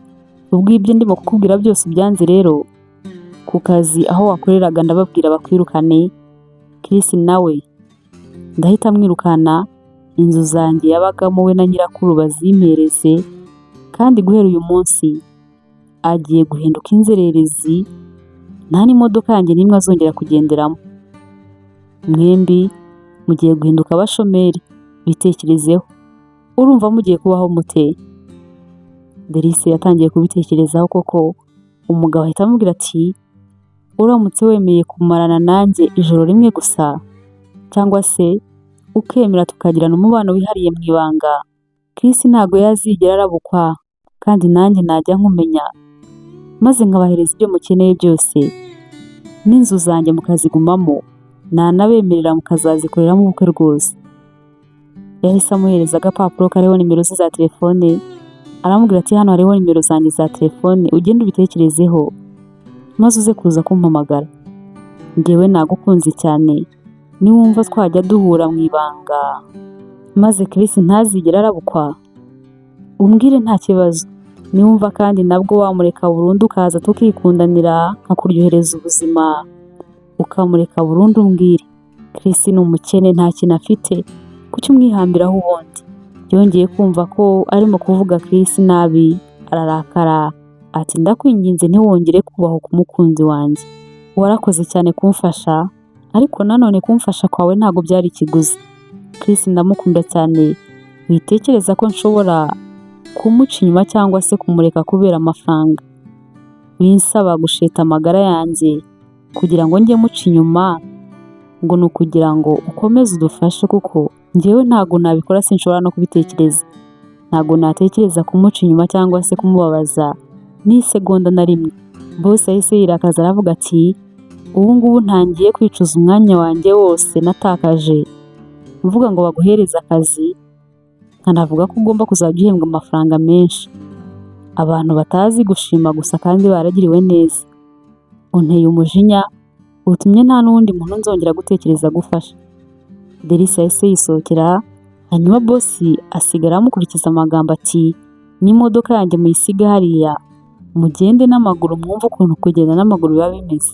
"Ubwo ibyo ndimo kukubwira byose ubyanze rero, ku kazi aho wakoreraga ndababwira bakwirukane. Chris nawe ndahita mwirukana, inzu zanjye yabagamo we na nyirakuru bazimpereze, kandi guhera uyu munsi agiye guhinduka inzererezi, nta n'imodoka yanjye n'imwe azongera kugenderamo. Mwembi mugiye guhinduka abashomeri, bitekerezeho. Urumva mugiye kubaho mute?" Delice yatangiye kubitekerezaho koko. Umugabo ahita amubwira ati: "Uramutse wemeye kumarana nanjye ijoro rimwe gusa, cyangwa se ukemera tukagirana umubano wihariye mu ibanga, Chris ntabwo yazigera arabukwa, kandi nanjye najya nkumenya, maze nkabahereza ibyo mukeneye byose, n'inzu zanjye mukazigumamo, nanabemerera mukazazikoreramo ubukwe rwose." Yahise amuhereza agapapuro kariho nimero ze za telefone, aramubwira ati: "Hano hariho nimero zanjye za telefone, ugende ubitekerezeho maze uze kuza kumpamagara. Njyewe nagukunze cyane, niwumva twajya duhura mu ibanga maze Chris ntazigere arabukwa, umbwire, nta kibazo. Niwumva kandi nabwo wamureka burundu ukaza tukikundanira, nkakuryohereza ubuzima, ukamureka burundu, umbwire. Chris ni umukene, nta kintu afite, kuki umwihambiraho ubundi?" Yongeye kumva ko arimo kuvuga Chris nabi, ararakara ati: "Ndakwinginze ntiwongere kubahuka umukunzi wanjye. Warakoze cyane kumfasha, ariko nanone kumfasha kwawe ntabwo byari ikiguzi. Chris ndamukunda cyane, witekereza ko nshobora kumuca inyuma cyangwa se kumureka kubera amafaranga. Winsaba gusheta amagara yanjye kugira ngo njye muca inyuma ngo ni ukugira ngo ukomeze udufashe, kuko njyewe ntabwo nabikora, sinshobora no kubitekereza. Ntabwo natekereza kumuca inyuma cyangwa se kumubabaza n'isegonda na rimwe." Boss yahise yirakaza aravuga ati: "Ubu ngubu ntangiye kwicuza umwanya wanjye wose natakaje mvuga ngo baguhereze akazi, nkanavuga ko ugomba kuzajya uhembwa amafaranga menshi. Abantu batazi gushima gusa kandi baragiriwe neza. Unteye umujinya, utumye nta n'uwundi muntu nzongera gutekereza gufasha. Delice yahise yisohokera, hanyuma boss asigara amukurikiza amagambo ati: "N'imodoka yanjye muyisige hariya, mugende n'amaguru mwumve ukuntu kugenda n'amaguru biba bimeze."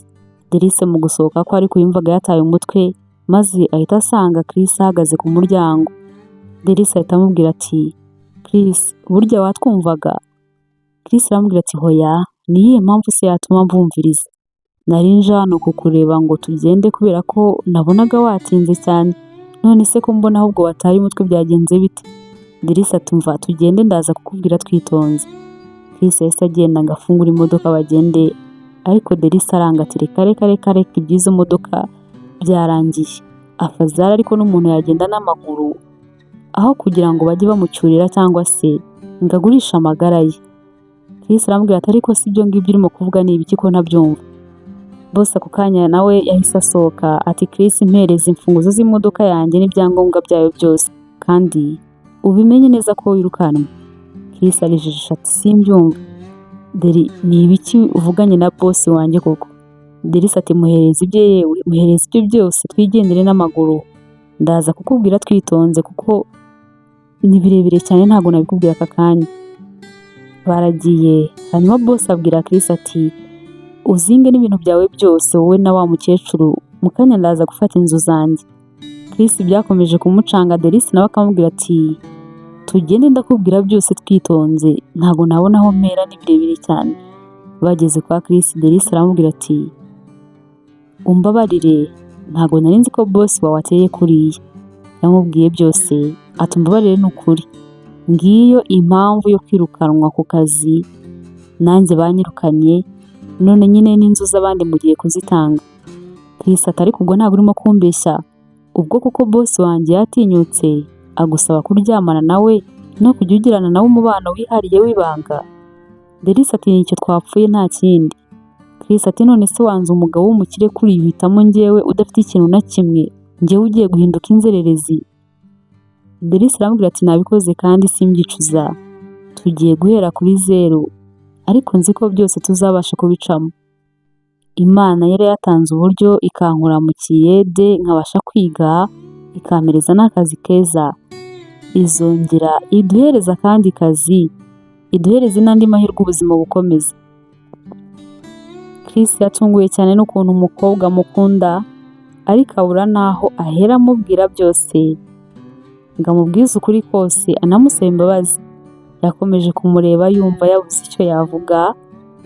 Delice mu gusohoka ko ariko yumvaga yataye umutwe, maze ahita asanga Chris ahagaze ku muryango. Delice ahita amubwira ati: "Chris, burya watwumvaga?" Chris aramubwira ati: "Hoya, ni iyihe mpamvu se yatuma mvumviriza? Nari nje hano kukureba ngo tugende kubera ko nabonaga watinze cyane. None se ko mbona ahubwo wataye umutwe, byagenze bite?" Delice ati: "Umva, tugende, ndaza kukubwira twitonze." Chris yahise agenda ngo afungure imodoka bagende, ariko Delice aranga ati: "Reka, reka, reka, reka, iby'izo modoka byarangiye. Afazari ariko n'umuntu yagenda n'amaguru aho kugira ngo bajye bamucyurira cyangwa se ngo agurishe amagara ye." Chris aramubwira ati: "Ariko si ibyo ngibyo urimo kuvuga ni ibiki ko ntabyumva?" Boss ako kanya nawe yahise asohoka ati: "Chris, mpereza imfunguzo z'imodoka yanjye n'ibyangombwa byayo byose, kandi ubimenye neza ko wirukanwe." Chris arijijisha ati: "Simbyumva Deri, ni ibiki uvuganye na boss wanjye koko?" Delice ati: "Muhereza ibye, yewe muhereza ibyo byose, twigendere n'amaguru, ndaza kukubwira twitonze kuko ni birebire cyane, ntabwo nabikubwira aka kanya." Baragiye, hanyuma boss abwira Chris ati: "Uzinge n'ibintu byawe byose, wowe na wa mukecuru, mu kanya ndaza gufata inzu zanjye." Chris byakomeje kumucanga. Delice nawe akamubwira ati: "Tugende, ndakubwira byose twitonze, ntabwo nabona aho mpera, ni birebire cyane." Bageze kwa Chris, Delice aramubwira ati: "Umbabarire, ntabwo nari nzi ko boss wawe ateye kuriya." Yamubwiye byose ati: "Umbabarire ni ukuri, ngiyo impamvu yo kwirukanwa ku kazi, nanjye banyirukanye, none nyine n'inzu z'abandi mugiye kuzitanga." Chris ati: "Ariko ubwo ntabwo urimo kumbeshya? Ubwo kuko boss wanjye yatinyutse agusaba kuryamana nawe no kujya ugirana nawe umubano wihariye w'ibanga?" Delice ati: "Nicyo twapfuye, nta kindi." Chris ati: "None se wanze umugabo w'umukire kuri uhitamo njyewe udafite ikintu na kimwe, njyewe ugiye guhinduka inzererezi?" Delice aramubwira ati: "Nabikoze kandi simbyicuza, tugiye guhera kuri zeru, ariko nzi ko byose tuzabasha kubicamo. Imana yari yatanze uburyo ikankura mu kiyede nkabasha kwiga, ikampereza n'akazi keza, izongera iduhereza akandi kazi, iduhereze n'andi mahirwe, ubuzima bukomeza." Chris yatunguwe cyane n'ukuntu umukobwa amukunda, ariko abura n'aho ahera amubwira byose ngo amubwize ukuri kose anamusaba imbabazi. Yakomeje kumureba yumva yabuze icyo yavuga,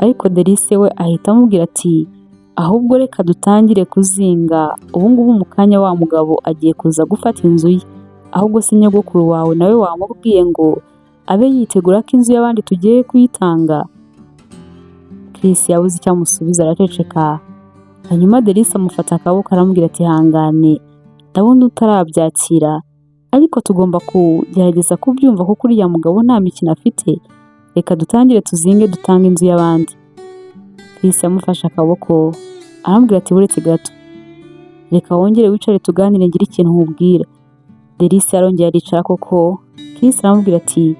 ariko Delice we ahita amubwira ati: "Ahubwo reka dutangire kuzinga ubu ngubu, mu kanya wa mugabo agiye kuza gufata inzu ye. Ahubwo se nyogokuru wawe nawe wamubwiye ngo abe yitegura ko inzu y'abandi tugiye kuyitanga?" Chris yabuze icyo amusubiza, araceceka. Hanyuma Delice amufata akaboko aramubwira ati: "Hangane, ndabona utarabyakira, ariko tugomba kugerageza kubyumva kuko uriya mugabo nta mikino afite. Reka dutangire tuzinge, dutange inzu y'abandi." Chris yamufashe akaboko aramubwira ati: "Buretse gato, reka wongere wicare tuganire, ngire ikintu nkubwira." Delice yarongeye aricara koko. Chris aramubwira ati: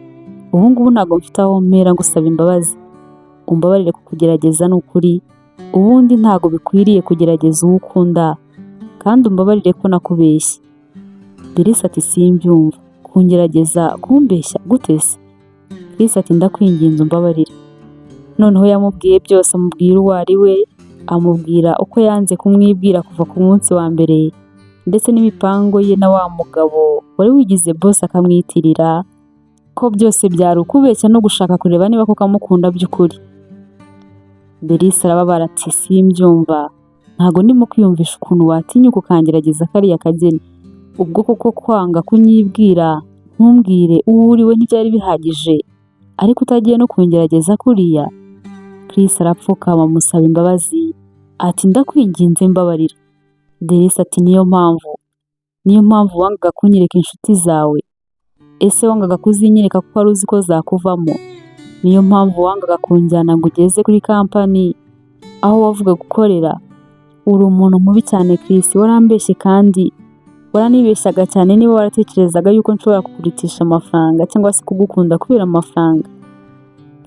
"Ubu ngubu ntabwo mfite aho mpera ngusaba imbabazi. Umbabarire kukugerageza, ni ukuri ubundi ntabwo bikwiriye kugerageza uwo ukunda, kandi umbabarire ko nakubeshye." Delice ati: "Simbyumva, kungerageza, kumbeshya gute se?" Chris ati: "Ndakwinginze, umbabarire." Noneho yamubwiye byose, amubwira uwo ari we, amubwira uko yanze kumwibwira kuva ku munsi wa mbere, ndetse n'imipango ye na wa mugabo wari wigize boss akamwitirira, ko byose byari ukubeshya no gushaka kureba niba koko amukunda by'ukuri. Delice arababara ati: "Simbyumva, ntabwo ndimo kwiyumvisha ukuntu watinyuka ukangerageza kariya kageni. Ubwo koko kwanga kunyibwira ntumbwire uwo uri we ntibyari bihagije, ariko utagiye no kungerageza kuriya?" Chris arapfukama amusaba imbabazi ati: "Ndakwinginze, mbabarira." Delice ati: "Niyo mpamvu wangaga kunyereka inshuti zawe? Ese wangaga kuzinyereka kuko wari uzi ko zakuvamo? Niyo mpamvu wangaga kunjyana ngo ugeze kuri kampani aho wavuga gukorera? Uri umuntu mubi cyane Chris, warambeshye kandi waranibeshyaga cyane niba waratekerezaga yuko nshobora kukurutisha amafaranga cyangwa se kugukunda kubera amafaranga."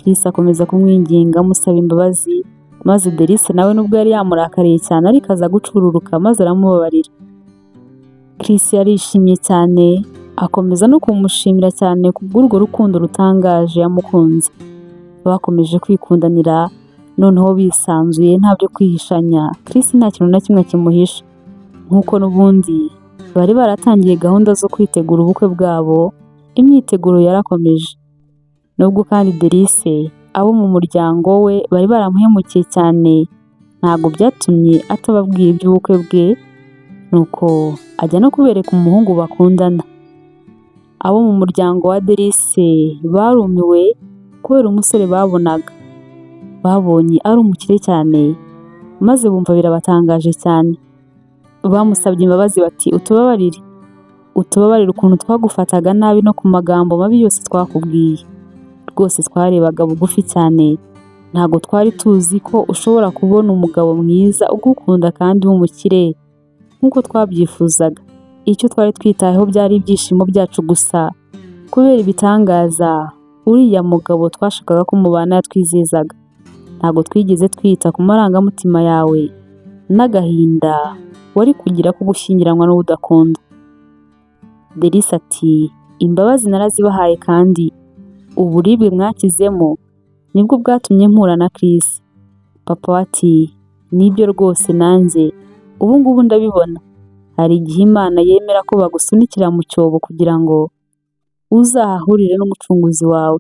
Chris akomeza kumwinginga amusaba imbabazi, maze Delice nawe nubwo yari yamurakariye cyane ariko aza gucururuka maze aramubabarira. Chris yarishimye cyane, akomeza no kumushimira cyane kubw'urwo rukundo rutangaje yamukunze. Bakomeje kwikundanira, noneho bisanzuye nta byo kwihishanya, Chris nta kintu na kimwe kimuhisha. Nk'uko n'ubundi bari baratangiye gahunda zo kwitegura ubukwe bwabo, imyiteguro yarakomeje. Nubwo kandi Delice abo mu muryango we bari baramuhemukiye cyane, ntabwo byatumye atababwira iby'ubukwe bwe, nuko ajya no kubereka umuhungu bakundana. Abo mu muryango wa Delice barumiwe kubera umusore babonaga. Babonye ari umukire cyane, maze bumva birabatangaje cyane. Bamusabye imbabazi bati utubabarire, utubabarire ukuntu twagufataga nabi no ku magambo mabi yose twakubwiye. Rwose twarebaga bugufi cyane, ntabwo twari tuzi ko ushobora kubona umugabo mwiza ugukunda kandi w'umukire nk'uko twabyifuzaga. Icyo twari twitayeho byari ibyishimo byacu gusa, kubera ibitangaza uriya mugabo twashakaga ko mubana yatwizezaga. Ntabwo twigeze twita ku marangamutima yawe n'agahinda wari kugira ko gushyingiranwa n'uwo udakunda. Delice ati imbabazi narazibahaye kandi uburibwe mwakizemo nibwo bwatumye mpura na Chris. Papa we ati nibyo rwose nanjye ubu ngubu ndabibona. Hari igihe Imana yemera ko bagusunikira mu cyobo kugira ngo uzahahurire n'umucunguzi wawe.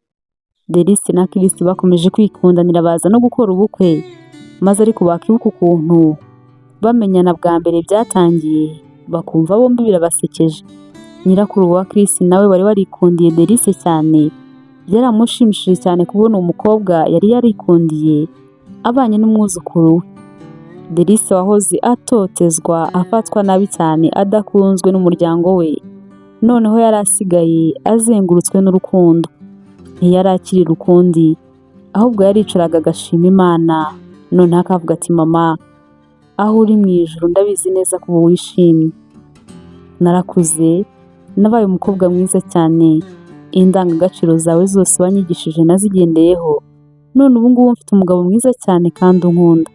Delice na Chris bakomeje kwikundanira baza no gukora ubukwe, maze ariko bakibuka ukuntu bamenyana bwa mbere byatangiye, bakumva bombi birabasekeje. Nyirakuru wa Chris nawe wari warikundiye Delice cyane, byaramushimishije cyane kubona umukobwa yari yarikundiye abanye n'umwuzukuru we. Delice wahoze atotezwa afatwa nabi cyane adakunzwe n'umuryango we, noneho yari asigaye azengurutswe n'urukundo. Ntiyari akiri rukundi, ahubwo yaricaraga agashima Imana, noneho akavuga ati mama, aho uri mu ijuru ndabizi neza ko ubu wishimye. Narakuze, nabaye umukobwa mwiza cyane, indangagaciro zawe zose wanyigishije nazigendeyeho, none ubu ngubu mfite umugabo mwiza cyane kandi unkunda.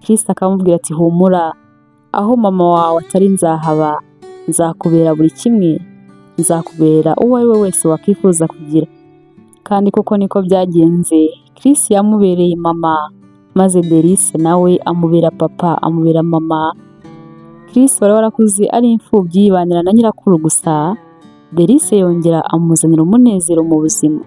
Chris akamubwira ati humura, aho mama wawe atari nzahaba, nzakubera buri kimwe, nzakubera uwo ari we wese wakwifuza kugira. Kandi koko niko byagenze, Chris yamubereye mama, maze Delice nawe amubera papa, amubera mama. Chris wari warakuze ari imfubyi yibanira na nyirakuru gusa, Delice yongera amuzanira umunezero mu buzima.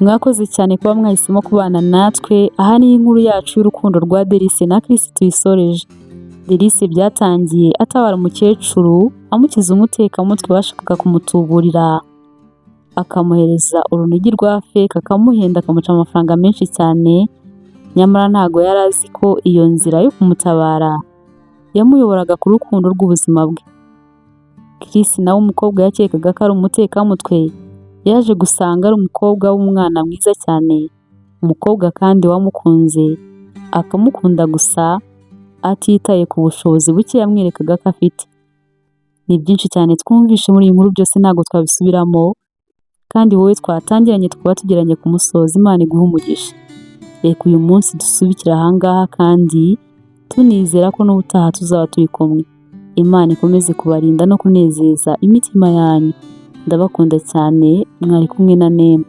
Mwakoze cyane kuba mwahisemo kubana natwe, aha niho inkuru yacu y'urukundo rwa Delice na Chris tuyisoreje. Delice byatangiye atabara umukecuru, amukiza umutekamutwe bashakaga kumutuburira, akamuhereza urunigi rwa feke, akamuhenda akamuca amafaranga menshi cyane, nyamara ntago yari azi ko iyo nzira yo kumutabara yamuyoboraga ku rukundo rw'ubuzima bwe. Chris nawe umukobwa yakekaga ko ari umutekamutwe, yaje gusanga ari umukobwa w'umwana mwiza cyane, umukobwa kandi wamukunze, akamukunda gusa atitaye ku bushobozi buke yamwerekaga ko afite. Ni byinshi cyane twumvishe muri iyi nkuru byose ntabwo twabisubiramo, kandi wowe twatangiranye tukaba tugeranye ku musozo, Imana iguhe umugisha. Reka uyu munsi dusubikire aha ngaha kandi tunizera ko n'ubutaha tuzaba turi kumwe. Imana ikomeze kubarinda no kunezeza imitima yanyu. Ndabakunda cyane, mwari kumwe na Nema.